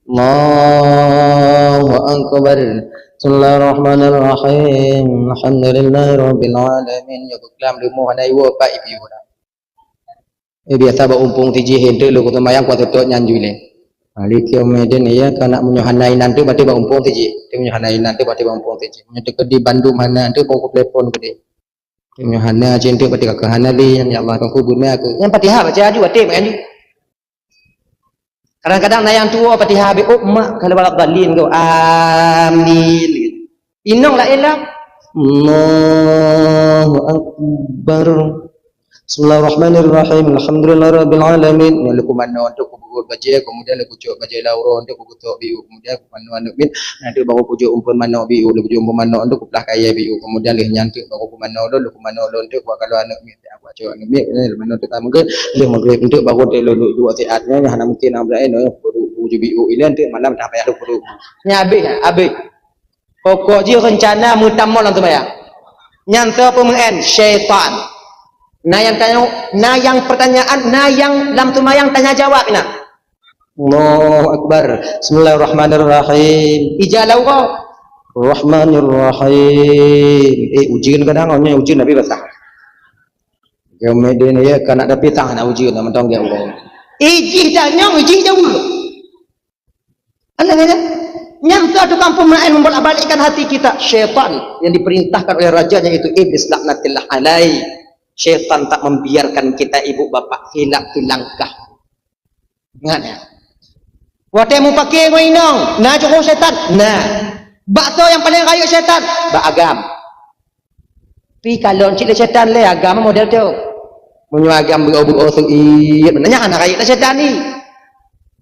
Allahu Akbar. Bismillahirrahmanirrahim. Alhamdulillahirabbil alamin. Nyoe beuklam leumo hana iwoe pat ipiôh dah. Eh, biasa bak umpung tijih enteuk lôn kuseumayang kuat teutôt nyan jui lé. Malik yaumiddin, iya, keunak meunyoe hana inan teuk berarti bak umpung tijih. Tapi meunyoe hana inan teuk berarti bak umpung tijih. Meunyoe teukeudi bandum hana teuk, kong kutelepon keudeh. Tapi meunyoe hana cit enteuk berarti kakeuh hana lé, ya Allah, kong kubeuna aku. Nyan Fatihah baca aju, até mak aju. Kadang-kadang na nyang tuwoe Fatihah habéh, oh, mak, kalau balak balin kau. Amin. Inong laén lah. Allahu Akbar. Bismillahirrahmanirrahim. Alhamdulillahirabbil alamin. Nyoe leuku manoe untuk kubeuet bajée, kemudian leuku cok bajée lauro untuk kugeusok biu, kemudian kumanoe aneuk miet. Nanti baru kujok umpun manoe biu, leuku jok umpun manoe untuk kuplah kayée biu, kemudian lheueh nyan teuk baru kumanoe lôn, leuku manoe lôn untuk kukalon aneuk miet. Aku cok aneuk miet, eh, manoe teuk ka meugreb, lheueh meugreb untuk baru teuk lôn duek siat nyoe, hana mungkin nang beurai nyoe, kudu kuju biu ilée teuk malam dah payah lôn kudu. Nyan habéh, habéh. Pokok jih reuncana meutamong lam seumayang. Nyan soe peumeu'en? Syaitan. Na nyang tanya, na nyang pertanyaan, na nyang lam seumayang tanya jawab inan. Allahu Akbar. Bismillahirrahmanirrahim. Ija lawa. Rahmanirrahim. Eh, ujeuen kadang, nyoe ujeuen Nabi basah. Kemudian ya, keunak tapi tah na ujeuen, na mantong ya Allah. Ijih dah nyong, ijih jauh. Aneh kan? Nyan tu tukang pemain membolak-balikkan hati kita. Syaitan yang diperintahkan oleh rajanya, yaitu Iblis laknatillah alaih. Syaitan tak membiarkan kita ibu bapak hilap di langkah. Ingat ya. Watée mupake ngon inong, na jroh syaitan. Nah. Bak soe nyang paleng rayeuk syaitan? Bak agam. Pi kalon cit lé syaitan lé agam model tu. Meunyoe agam beuo-beuo seuiet, nyan hana rayeuk lé syaitan ni.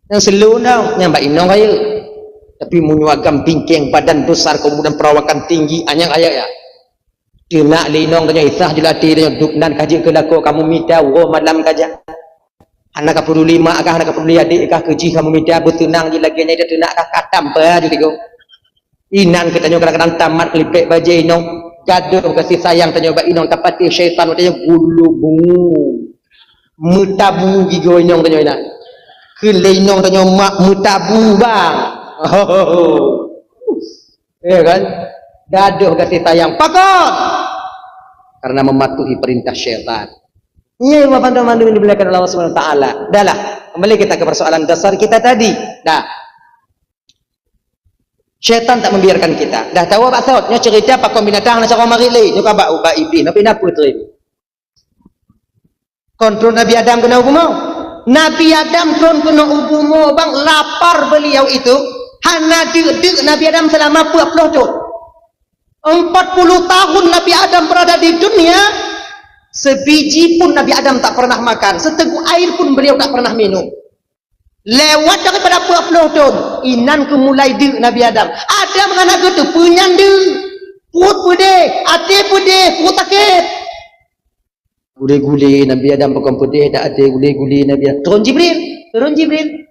Nyang seuleu nong, nyang bak inong rayeuk. Tapi meunyoe agam bingkeng, badan besar, kemudian perawakan tinggi, ah, nyan rayeuk ya. Teunak lé inong tanyoe, isah jeuet até tanyoe, duek nan ka jeuet keu lakoe kamoe mita uroe malam ka jak. Hana ka peuduli mak kah, hana ka peuduli adék kah, keu jih kamoe mita beuteunang jih lagée nyan, ida teunak kah, ka tampa ju tigo. Inan geutanyoe kadang-kadang tamat keulipek bajée inong, gadôh gaséh sayang tanyoe bak inong, tapatéh syaitan watée nyoe gulubung. Meutabu gigoe inong tanyoe inan. Kheun lé inong tanyoe mak meutabu bang. Ya kan? Gadôh gaséh sayang. Pakon? Karena mematuhi perintah syaitan. Nyoe banmandum-mandum yang dimuliakan Allah Subhanahu wa taala. Dahlah, kembali kita ke persoalan dasar kita tadi. Dah. Syaitan tak membiarkan kita. Dah tahu bak thot, nyoe cerita pakon binatang hana cara marit lé. Nyoe ka bak ubat iblis, tapi na peue teurim. Kon tron Nabi Adam keunoe u bumoe. Nabi Adam tron keunoe u bumoe bang, lapar beliau itu, hana deuk-deuk Nabi Adam selama peuet ploh thon. Empat puluh tahun Nabi Adam berada di dunia, sebiji pun Nabi Adam tak pernah makan, seteguk air pun beliau tak pernah minum. Lewat daripada peuet ploh thon, inan keuh mulai deuk Nabi Adam. Adam hana geuteupeue nyan deuk. Pruet peudeh, até peudeh, pruet sakét. Gule-gule Nabi Adam pakon peudeh, dak até gule-gule Nabi Adam. Turun Jibril, turun Jibril.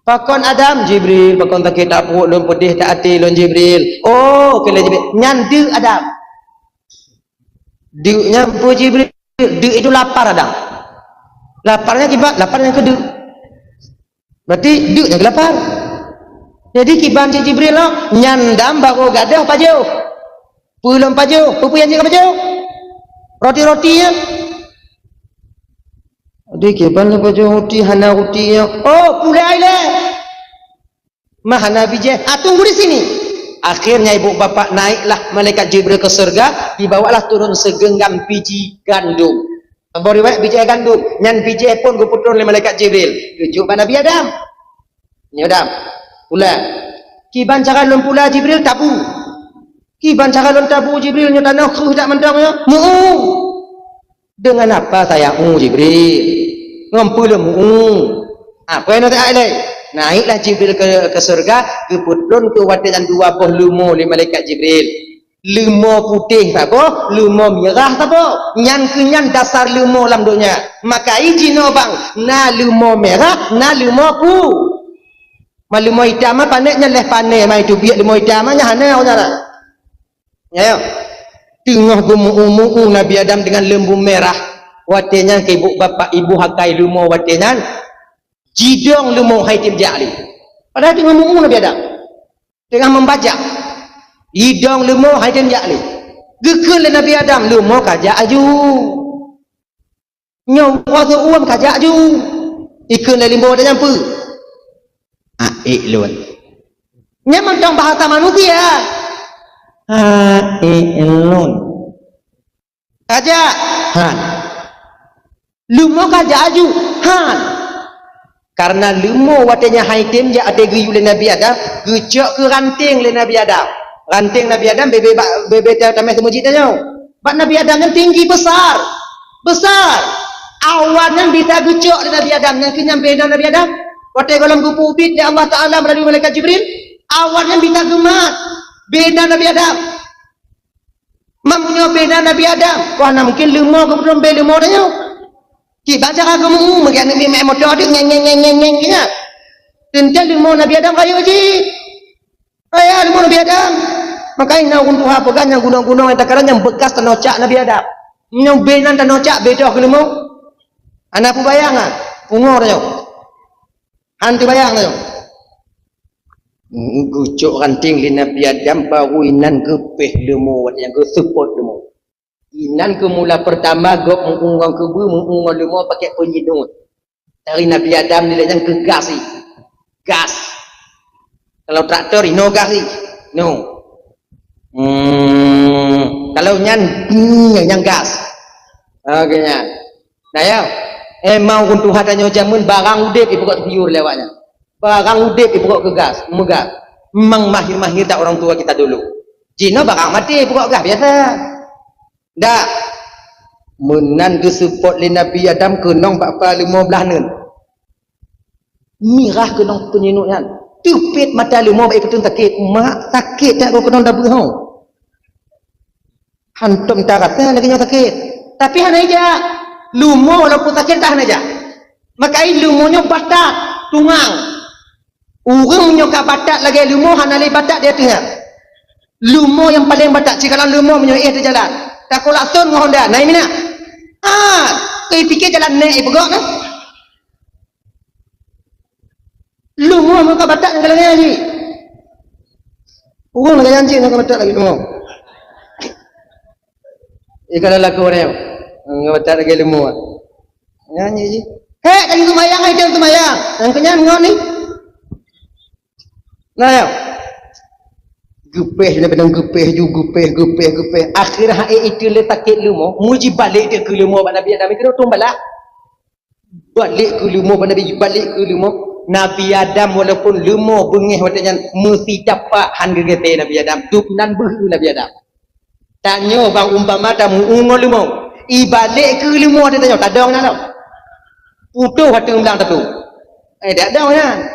Pakon Adam? Jibril, pakon sakét dak pruet lôn, peudeh dak até lôn, Jibril. Oh, keu lé Jibril. Nyan deuk Adam. Deuk nyan peue Jibril? Deuk itu lapar Adam. Laparnya kiban, lapar nyang keu deuk. Berarti deuk nyang lapar. Jadi kiban cit Jibril nyoe, nyan Adam baru gadôh pajoh. Peue lom pajoh? Peue-peue nyang jeuet ka pajoh? Roti-roti nyan. Jadi kiban lom pajoh roti, hana roti nyan. Oh, pulai lé. Mah hana bijéh, ah, tunggu di sini. Akhirnya ibu bapak naiklah malaikat Jibril ke surga, dibawalah turun segenggam biji gandum. Saboh riwayat bijéh gandum, nyan bijéh pun geupeutron lé malaikat Jibril. Geujok bak Nabi Adam. Nyoe Adam, pula. Kiban cara lôn pula Jibril, tabu. Kiban cara lôn tabu Jibril, nyoe tanoh kreueh dak mantong nyoe. Mu'ueng. Dengan apa saya u Jibril? Ngon peue lôn mu'ueng? Apa nyang teuka ilée? Naiklah Jibril ke, ke surga, geupeutron keu watée nyan dua boh leumo lé malaikat Jibril. Leumo putéh saboh, leumo mirah saboh. Nyan keuh nyan dasar leumo lam donya. Maka i jinoe bang, na leumo mirah, na leumo pu-, Leumo itam mah pané nyan leh pané mai teubiet leumo itam mah nyan hana awak nyan. Ya, ya. Teungoh geumeu-u-meu Nabi Adam deungon leumbung mirah. Watée nyan keu ibu bapak ibu hakai leumo watée nyan. Jidong leumo hai tem jak lé. Padahai teungoh meu-u Nabi Adam. Teungoh membajak. Jidong leumo hai tem jak lé. Geukheun lé Nabi Adam, leumo ka jak aju. Nyoe uroe seuuem ka jak ju. Ikheun lé limbo tanyong peue? Aek lôn. Nyan mantong bahasa manusia. Aek lôn. Ka jak. Han. Leumo ka jak aju. Han. Karena leumo watée nyan hai tem jak watée geuyue lé Nabi Adam, geucok keu ranting lé Nabi Adam. Ranting Nabi Adam bebe bak bebe ta- tameh seumeujid tanyoe. Bak Nabi Adam nyan tinggi besar. Besar. Awan nyan bisa geucok lé Nabi Adam nyan keunyang bena Nabi Adam. Watée gohlom geupeubit lé Allah Taala meulalu malaikat Jibril, awan nyan bisa geumat bena Nabi Adam. Meunyoe beda Nabi Adam, wah na mungkin leumo keubeudoh bela leumo tanyoe. Cit baca ka geumeu-u, meugiak neubi mé moto deuek ngeng ngeng ngeng ngeng ngeng keunya. Teuntée leumo Nabi Adam rayeuk jih. Raya leumo Nabi Adam. Makanya ureuëng tuha peugah nyang gunong-gunong nyang takalon nyang bekas tanoh cak Nabi Adam. Nyang bena tanoh cak bedoh keu leumo. Hana peubayang ah, pungo tanyoe. Hana teubayang tanyoe. Geucok ranting lé Nabi Adam, baru inan geupéh leumo, watée nyan geuseupôt leumo. Inan keu mula peurtama gob meu-u ngon keubeue, meu-u ngon leumo pakai peunyinuet. Dari Nabi Adam nilai nyan keu gas jih. Gas. Kalau traktor, inoe gas jih. No. Hmm, kalau nyan, hmm, nyan gas. Oke, nyan. Nah, ya. Emang ureuëng tuha tanyoe jameun barang udeb ipeugok siur lé awak nyan. Barang udeb ipeugok keu gas, meugas. Memang mahir-mahir dak orang tua kita dulu. Jinoe barang maté ipeugok gas biasa. Dak. Meunan geuseupôt lé Nabi Adam keunong bak pa leumo blaih neun. Mirah keunong peunyinuet nyan. Teupet mata leumo bak ipeutung sakét. Mak, sakét that goe keunong dabeuh ho. Hantom tarasa lagée nyoe sakét. Tapi hana ijak. Leumo walaupun sakét ka hana ijak. Maka leumo nyoe batat, tungang. Ureuëng meunyoe ka batat lagée leumo hana lé batat di ateueh nyan. Leumo nyang paleng batat, sikalon leumo meunyoe éh teujalan. Takolak thon ngon honda, na imina. Ah, keu pike jalan nek ipeugok na. Leumo meuka batat nyang ka lagée nyan jih. Ureuëng lagée nyan jih nyang ka batat lagée leumo. Ih, ka laku ureuëng nyang ka batat lagée leumo. Nyan jih. Hek, ka jiseumayang, hai jeuet seumayang. Nyang keunyan ngon ni. Nah, ya. Geupéh, dia bilang geupéh ju, geupéh, geupéh, geupéh. Akhir hai itu le sakét leumo, muji balik dia keu leumo bak Nabi Adam, kena untung balah. Balek keu leumo bak Nabi, balek keu leumo. Nabi Adam walaupun leumo beungéh watée nyan meusi tapak han geugeuté Nabi Adam. Dub nan beuhe Nabi Adam. Tanyoe bang umpama tameu ngon leumo. Ibalek keu leumo watée tanyoe tadong na lom. Putôh watée umblang tatu. Eh, dak dong nyan.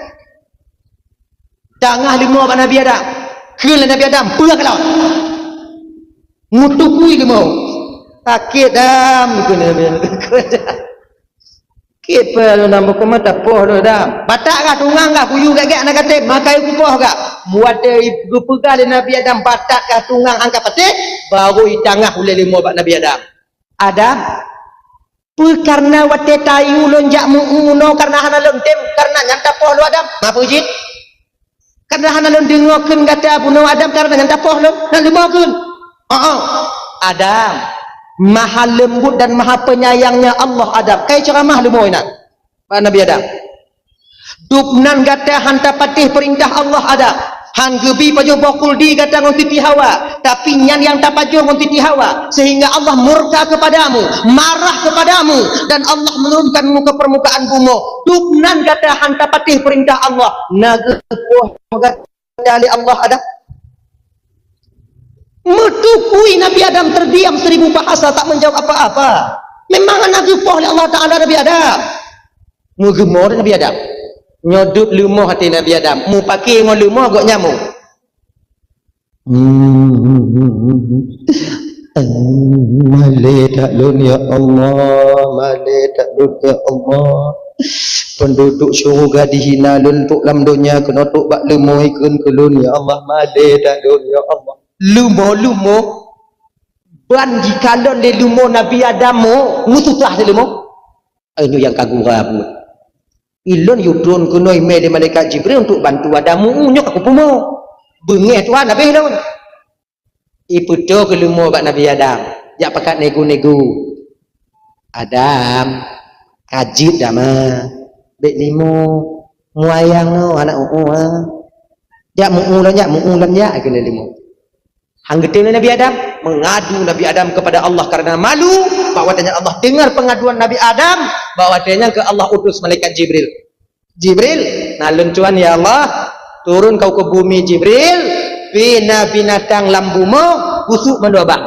Tangah leumo bak Nabi Adam. Kheun lé Nabi Adam, peue kalon. Mutukui leumo. Sakét dam, kheun Nabi Adam. Kipeue lôn nam buku mata poh lôn dam. Batak kah tungang kah kuyu gak-gak na katem makai kupoh gak. Buat geupeugah lé Nabi Adam batak kah tungang angkat patéh, baru itangah ulée leumo bak Nabi Adam. Adam, peue kareuna watée tayue lôn jak meu-u bunoe kareuna hana lôn tem, kareuna nyan tapoh lôn Adam? Ma peue jih? Kareuna hana lôn deungoe kheun gata bunoe Adam, kareuna nyan tapoh lôn, na leumo kheun. Oh, oh. Adam, maha leumbut dan maha penyayangnya Allah Adam. Kai ceuramah leumo inan. Bak Nabi Adam. Dub nan gata han tapatéh peurintah Allah Adam. Han geubi pajoh boh kuldi gata ngon Siti Hawa. Tapi nyan nyang tapajoh ngon Siti Hawa. Sehingga Allah murka kepadamu, marah kepadamu. Dan Allah menurunkanmu ke permukaan bumoe. Dub nan gata han tapatéh peurintah Allah. Na geupoh gata lé Allah Adam. Meutukui Nabi Adam terdiam seribu bahasa tak menjawab apa-apa. Memang hana geupoh lé Allah Taala Nabi Adam. Meugeumoe Nabi Adam. Nyoe dub leumo até Nabi Adam. Mupake ngon leumo gok nyamong. Malée that lôn ya Allah, malée that lôn ya Allah. Penduduk syurga dihina lôn trok lam donya keunoe trok bak leumo ikheun keu lôn, ya Allah, malée that lôn, ya Allah. Leumo-leumo ban jikalon lé leumo Nabi Adam mo, meususah lé leumo. Ai nyoe nyang ka gura buet. Ilôn yue tron keunoe imé lé malaikat Jibril untuk bantu Adam meu-, nyoe ka kupumo. Beungéh Tuhan habéh lôn. Ipeutô keu leumo bak Nabi Adam, jak pakat negu-negu. "Adam, ka jeuet dah ma, bék limo, muayang no aneuk u'u, ha. Jak meu-u lom jak, meu-u lom jak," kheun lé limo. Han geutem lé Nabi Adam, mengadu Nabi Adam kepada Allah karena malu, bak watée nyan Allah dengar pengaduan Nabi Adam, bak watée nyan keu Allah utus malaikat Jibril. "Jibril, na lôn tuan ya Allah, turun kau keu bumi Jibril, pi na binatang lam bumoe, gusuk mandua bah.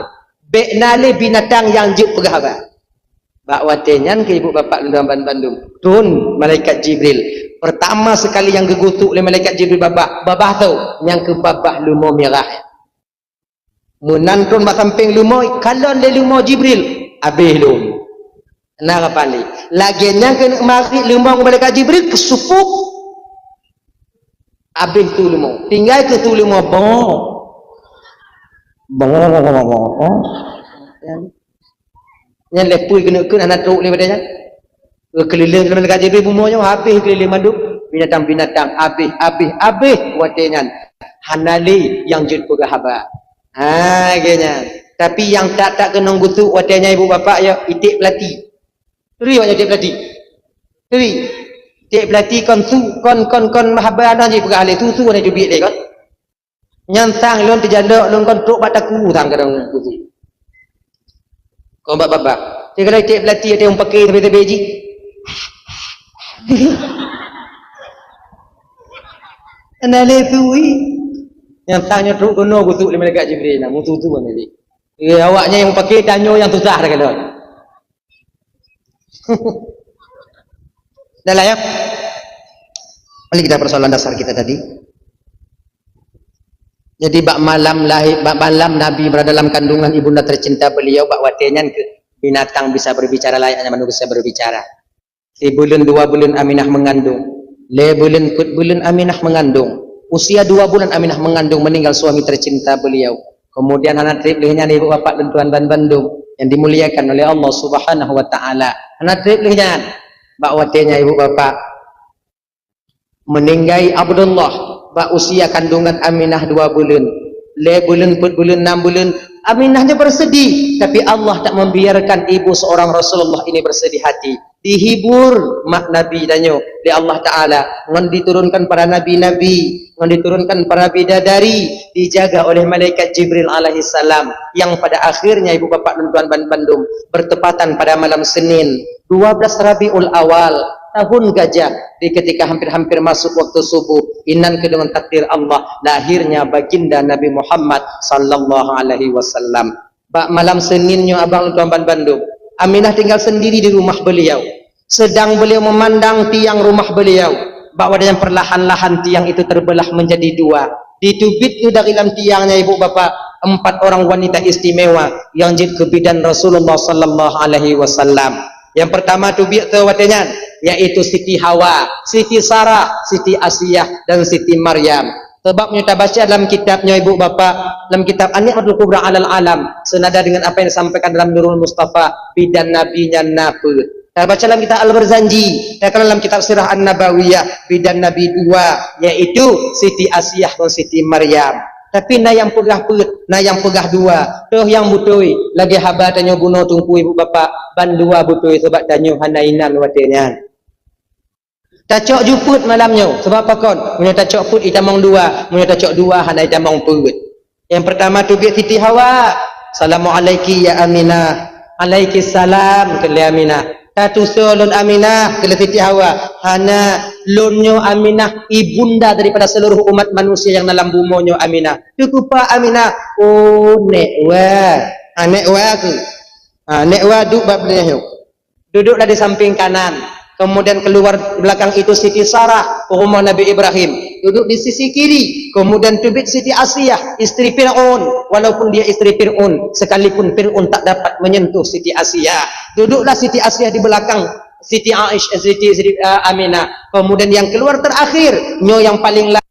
Bék na lé binatang nyang jeuet peugah haba." Bak watée nyan keu ibu bapak lôn tuan ban-, bandum, turun malaikat Jibril. Pertama sekali nyang geugusuk lé malaikat Jibril babah, babah tu nyang keu babah leumo mirah. Meunan tron bak sampéng leumo, kalon lé leumo Jibril, habéh lom. Na ka paléh. Lagée nyan keuneuk marit leumo ngon malaikat Jibril, keusupok. Habéh tu leumo. Tinggai keu tu leumo, boh. Boh. Nyan lé peue keuneuk kheun hana trok lé watée nyan. Keulileng-keulileng malaikat Jibril bumoe nyoe habéh keulileng mandum, binatang-binatang habéh, habéh, habéh watée nyan. Hana lé nyang jeuet peugah haba. Ha, lagée nyan. Tapi nyang that-that keunong gusuk watée nyan ibu bapak ya, iték peulati. Turi awak nyan iték peulati. Turi. Iték peulati kon su, kon, kon, kon haba hana jeuet peugah lé su, su hana jeuet lé kon. Nyan sang lôn teujalok lôn kon trok bak takue sang kadang kusi. Kon bak babah. Sigohlom iték peulati watée meupaké sabe-sabe jih. Hana lé turi. Nyan sang nyoe trok keunoe gusuk lé malaikat Jibril na, mutu-tu hana lé. Eh, awak nyan nyang meupaké tanyoe nyang susah dah kalon. Dah lah ya. Balik kita persoalan dasar kita tadi. Jadi bak malam lahir, bak malam Nabi berada dalam kandungan ibunda tercinta beliau, bak watée nyan keuh binatang bisa berbicara layaknya manusia berbicara. Sibuleuen dua buleuen Aminah mengandung. Lhée buleuen peuet buleuen Aminah mengandung. Usia dua bulan Aminah mengandung meninggal suami tercinta beliau. Kemudian hana treb lheueh nyan ibu bapak lôn tuan ban bandum yang dimuliakan oleh Allah Subhanahu wa taala. Hana treb lheueh nyan. Bak watée nyan ibu bapak, meuninggai Abdullah bak usia kandungan Aminah dua buleuen, lhée buleuen, peuet buleuen, nam buleuen, Aminah nyoe bersedih, tapi Allah tak membiarkan ibu seorang Rasulullah ini bersedih hati. Dihibur mak Nabi tanyoe lé Allah Taala, ngon diturunkan para nabi-nabi, ngon diturunkan para bidadari, dijaga oleh malaikat Jibril alaihissalam, yang pada akhirnya ibu bapak lôn tuan ban bandum bertepatan pada malam Senin, dua belas Rabiul Awal, tahun gajah, di ketika hampir-hampir masuk waktu subuh, inan keuh deungon takdir Allah, lahirnya baginda Nabi Muhammad sallallahu alaihi wasallam. Bak malam Senin nyoe abang lôn tuan ban bandum, Aminah tinggal sendiri di rumah beliau. Sedang beliau memandang tiang rumah beliau, bak watée nyan perlahan-lahan tiang itu terbelah menjadi dua. Diteubiet keuh dari lam tiang nyan ibu bapak, empat orang wanita istimewa nyang jeuet keu bidan Rasulullah sallallahu alaihi wasallam. Nyang pertama teubiet keuh watée nyan, yaitu Siti Hawa, Siti Sarah, Siti Asiah, dan Siti Maryam. Sebab meunyoe tabaca dalam kitab nyoe ibu bapak, dalam kitab An-Ni'matul Kubra alal Alam, senada dengan apa yang disampaikan dalam Nurul Mustafa, bidan Nabi nyan na peuet. Tabaca dalam kitab Al-Barzanji, takalon dalam kitab Sirah An-Nabawiyah, bidan Nabi dua, yaitu Siti Asiah dan Siti Maryam. Tapi na nyang peugah peuet, na nyang peugah dua. Toh nyang beutôi, lagée haba tanyoe bunoe teungku ibu bapak, ban dua beutôi sabab tanyoe hana inan watée nyan. Tacok ju peuet malam nyoe, sabab pakon? Meunyoe tacok peuet itamong dua, meunyoe tacok dua hana itamong peuet. Nyang pertama teubiet Siti Hawa, "Salamualaiki ya Aminah." "Alaiki salam," kheun lé Aminah. "Tatusoe lôn Aminah," kheun lé Siti Hawa. "Hana, lôn nyoe Aminah, ibunda daripada seluruh umat manusia nyang na lam bumoe nyoe Aminah." Teukupa Aminah, "Oh, nék wa." "Ah, nék wa keuh." "Ah, nék wa duek bak binéh nyoe." Duduklah di samping kanan. Kemudian keluar belakang itu Siti Sarah, rumoh Nabi Ibrahim. Duduk di sisi kiri. Kemudian teubiet Siti Asiah, istri Fir'aun. Walaupun dia istri Fir'aun, sekalipun Fir'aun tak dapat menyentuh Siti Asiah. Duduklah Siti Asiah di belakang Siti Aisyah, Siti, Siti, eh, Aminah. Kemudian yang keluar terakhir, nyoe yang paling la-,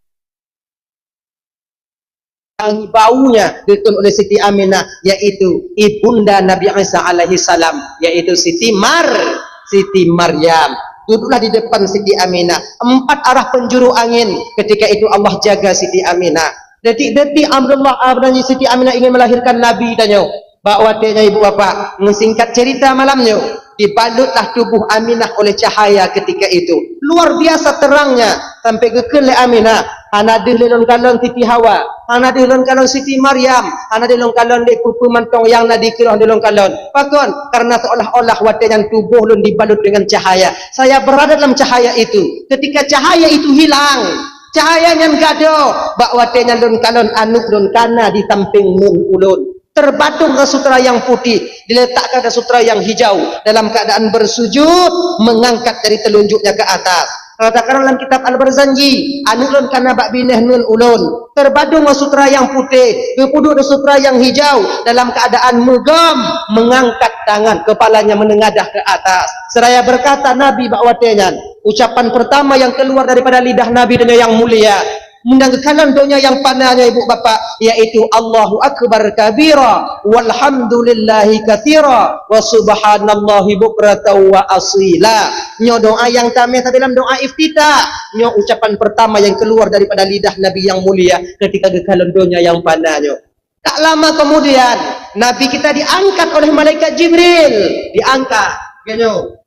wangi baunya dikheun oleh Siti Aminah, yaitu ibunda Nabi Isa alaihi salam, yaitu Siti Mar-, Siti Maryam. Duduklah di depan Siti Aminah. Empat arah penjuru angin ketika itu Allah jaga Siti Aminah. Detik-detik Abdullah, ah, dan Siti Aminah ingin melahirkan Nabi tanyoe. Bak watée nyan ibu bapak, meusingkat cerita malam nyoe, dibalutlah tubuh Aminah oleh cahaya ketika itu. Luar biasa terangnya, sampai geukheun lé Aminah, "Hana deuh lé lôn kalon Siti Hawa, hana deuh lôn kalon Siti Maryam, hana deuh lôn kalon lé peue-peue mantong nyang na dikeue lôn kalon." Pakon? Karena seolah-olah watée nyan tubuh lôn dibalut dengan cahaya. Saya berada dalam cahaya itu. Ketika cahaya itu hilang, cahaya nyan gadôh, bak watée nyan lôn kalon aneuk lôn kana di sampéng ngon ulôn. Terbadong rot sutra yang putih, diletakkan rot sutra yang hijau, dalam keadaan bersujud, mengangkat jari telunjuknya ke atas. Kalau takalon dalam kitab Al-Barzanji, aneuk lôn kana bak binéh ngon ulôn. Terbadong rot sutra yang putih, geupeuduek rot sutra yang hijau, dalam keadaan meugom, mengangkat tangan, kepalanya menengadah ke atas. Seraya berkata Nabi bak watée nyan, ucapan pertama yang keluar daripada lidah Nabi tanyoe yang mulia, meunang geukalon donya nyang fana nyoe ibu bapak, yaitu Allahu Akbar kabira, walhamdulillahi katsira, wa subhanallahi bukratan wa asila. Nyoe doa nyang tamé sabe lam doa iftitah. Nyoe ucapan pertama yang keluar daripada lidah Nabi yang mulia ketika geukalon donya nyang fana nyoe. Tak lama kemudian, Nabi kita diangkat oleh malaikat Jibril. Diangkat. Geutanyoe.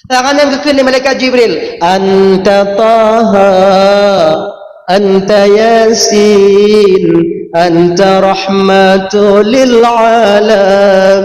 Tangan nyang geukheun lé malaikat Jibril, "Anta Taha, anta Yasin, anta rahmatu lil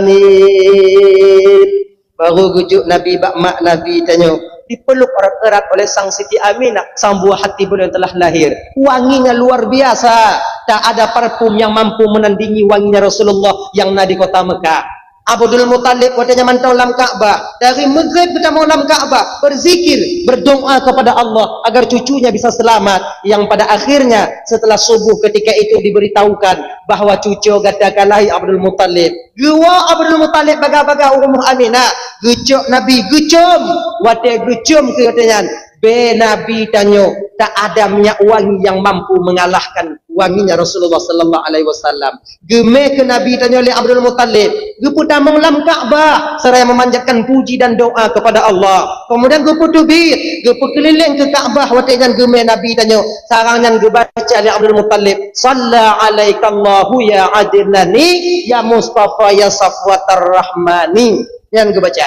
alamin." Baru geujok Nabi bak mak Nabi tanyoe, dipeluk erat-erat oleh sang Siti Aminah, sang buah hati beliau yang telah lahir. Wanginya luar biasa. Tak ada parfum yang mampu menandingi wanginya Rasulullah yang na di kota Mekah. Abdul Muthalib watée nyan mantong lam Ka'bah. Dari Maghrib geutamong lam Ka'bah, berzikir, berdoa kepada Allah agar cucunya bisa selamat. Yang pada akhirnya, setelah subuh ketika itu diberitahukan bahwa cucu gata ka lahé, Abdul Muthalib. Geuwoe Abdul Muthalib bagah-bagah u rumoh Aminah. Geucok Nabi, geucom. Watée geucom keu watée nyan, bée Nabi tanyoe tak ada minyak wangi yang mampu mengalahkan wanginya Rasulullah sallallahu alaihi wasallam. Geumé keu Nabi tanyoe lé Abdul Muthalib, geupeutamong lam Ka'bah seraya memanjatkan puji dan doa kepada Allah. Kemudian geupeuteubiet, geupeukeulileng keu Ka'bah, watée nyan geumé Nabi tanyoe, sarang nyan geubaca lé Abdul Muthalib, "Shalla alaikallahu ya Adnani, ya Mustafa, ya Safwatar Rahmani." Nyan geubaca.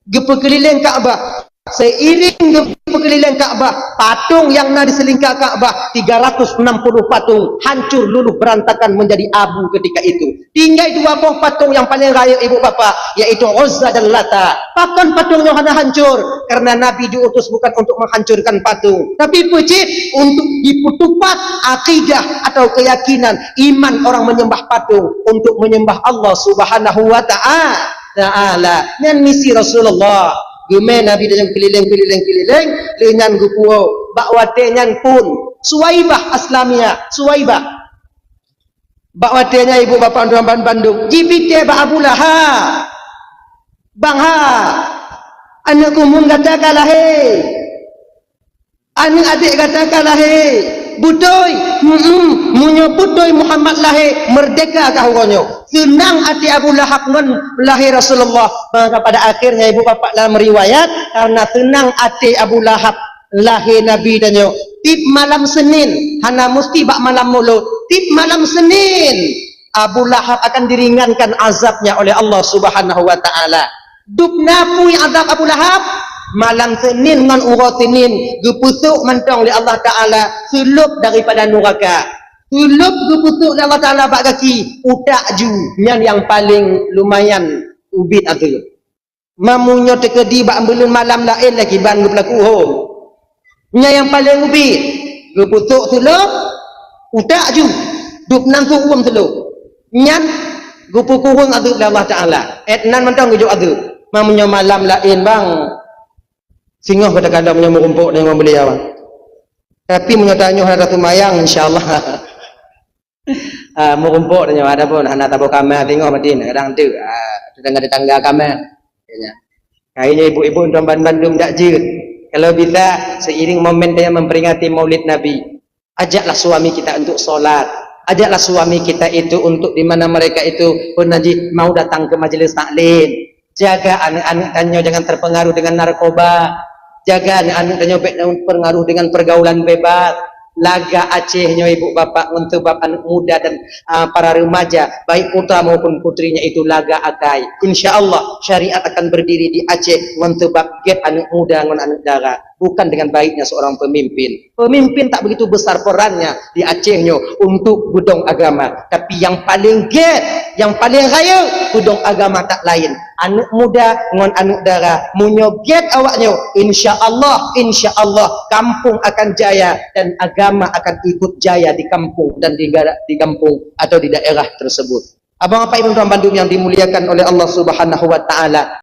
Geupeukeulileng Ka'bah. Seiring geupeukeulileng Ka'bah, patung nyang na di seulingka Ka'bah, tiga ratus enam puluh patung, hancur luluh berantakan menjadi abu ketika itu. Tinggai dua boh patung nyang paleng rayeuk ibu bapak, yaitu Uzza dan Lata. Pakon patung nyoe hana hancur? Karena Nabi diutus bukan untuk menghancurkan patung, tapi peucit untuk dipeutupat akidah atau keyakinan iman orang menyembah patung untuk menyembah Allah Subhanahu wa Ta'a-, Ta'ala. Nyan misi Rasulullah. Geumé Nabi dan keulileng-keulileng-keulileng, lé nyan geupuwoe. Bak watée nyan pun Suwaibah Aslamiyah, Suwaibah. Bak watée nyan ibu bapak tuan ban bandum, jipitée bak Abu Lahab. "Bang ha, aneuk keumun gata ka lahé. Aneuk adék gata ka lahé. Beutôi?" "Heum, meunyoe beutôi Muhammad lahé, meurdéhka kah uroe nyoe." Seunang até Abu Lahab ngon lahé Rasulullah. Maka pada akhirnya ibu bapak dalam riwayat, karena seunang até Abu Lahab lahé Nabi tanyoe, tiep malam Senin, hana musti bak malam Mulud, tiep malam Senin Abu Lahab akan diringankan azabnya oleh Allah Subhanahu wa Taala. Dub na peue azab Abu Lahab? Malam Senin ngon uroe Senin geupeusok mantong lé Allah Taala seulôb daripada nuraka. Seulôb geupeusok lé Allah Taala bak gaki, utak ju, nyan nyang paleng lumayan ubit azeub. Meunyoe teukeudi bak buleuen malam laén lagée ban geupeulaku hom. Nyan nyang paleng ubit, geupeusok seulôb, utak ju, dub nan seuuem seulôb. Nyan geupeukureueng azeub lé Allah Taala. Eh, nan mantong geujok azeub. Meunyoe malam laén bang, singoh gata kalon meunyoe meurumpok deungon beuliau bang. Tapi meunyoe tanyoe hana taseumayang, insya Allah. Ah, meurumpok tanyoe, adapun hana saboh kama singoh matin, kadang tu, ah, tetangga-tetangga kama. Ya. Hai nyoe ibu-ibu dan bandum dak jeuet. Kalau bisa, seiring momen tanyoe memperingati Maulid Nabi, ajaklah suami kita untuk sholat. Ajaklah suami kita itu untuk di mana mereka itu pun haji mau datang ke majelis taklim. Jaga aneuk-aneuk tanyoe jangan terpengaruh dengan narkoba. Jaga aneuk-aneuk tanyoe bèk terpengaruh dengan pergaulan bebas. Laga Aceh nyoe ibu bapak ngon sebab aneuk muda dan, ah, para remaja, baik putra maupun putrinya itu laga akai. Insya Allah syariat akan berdiri di Aceh ngon sebab gét aneuk muda ngon aneuk dara. Bukan dengan baiknya seorang pemimpin. Pemimpin tak begitu besar perannya di Aceh nyoe untuk geudong agama. Tapi yang paling gét, yang paling rayeuk geudong agama tak lain. Aneuk muda ngon aneuk dara, meunyoe gét awak nyoe, insya Allah, insya Allah, kampung akan jaya dan agama akan ikut jaya di kampung dan di gara-, di kampung atau di daerah tersebut. Abang, Bapak, Ibu, tuan bandum yang dimuliakan oleh Allah Subhanahu wa Ta'ala.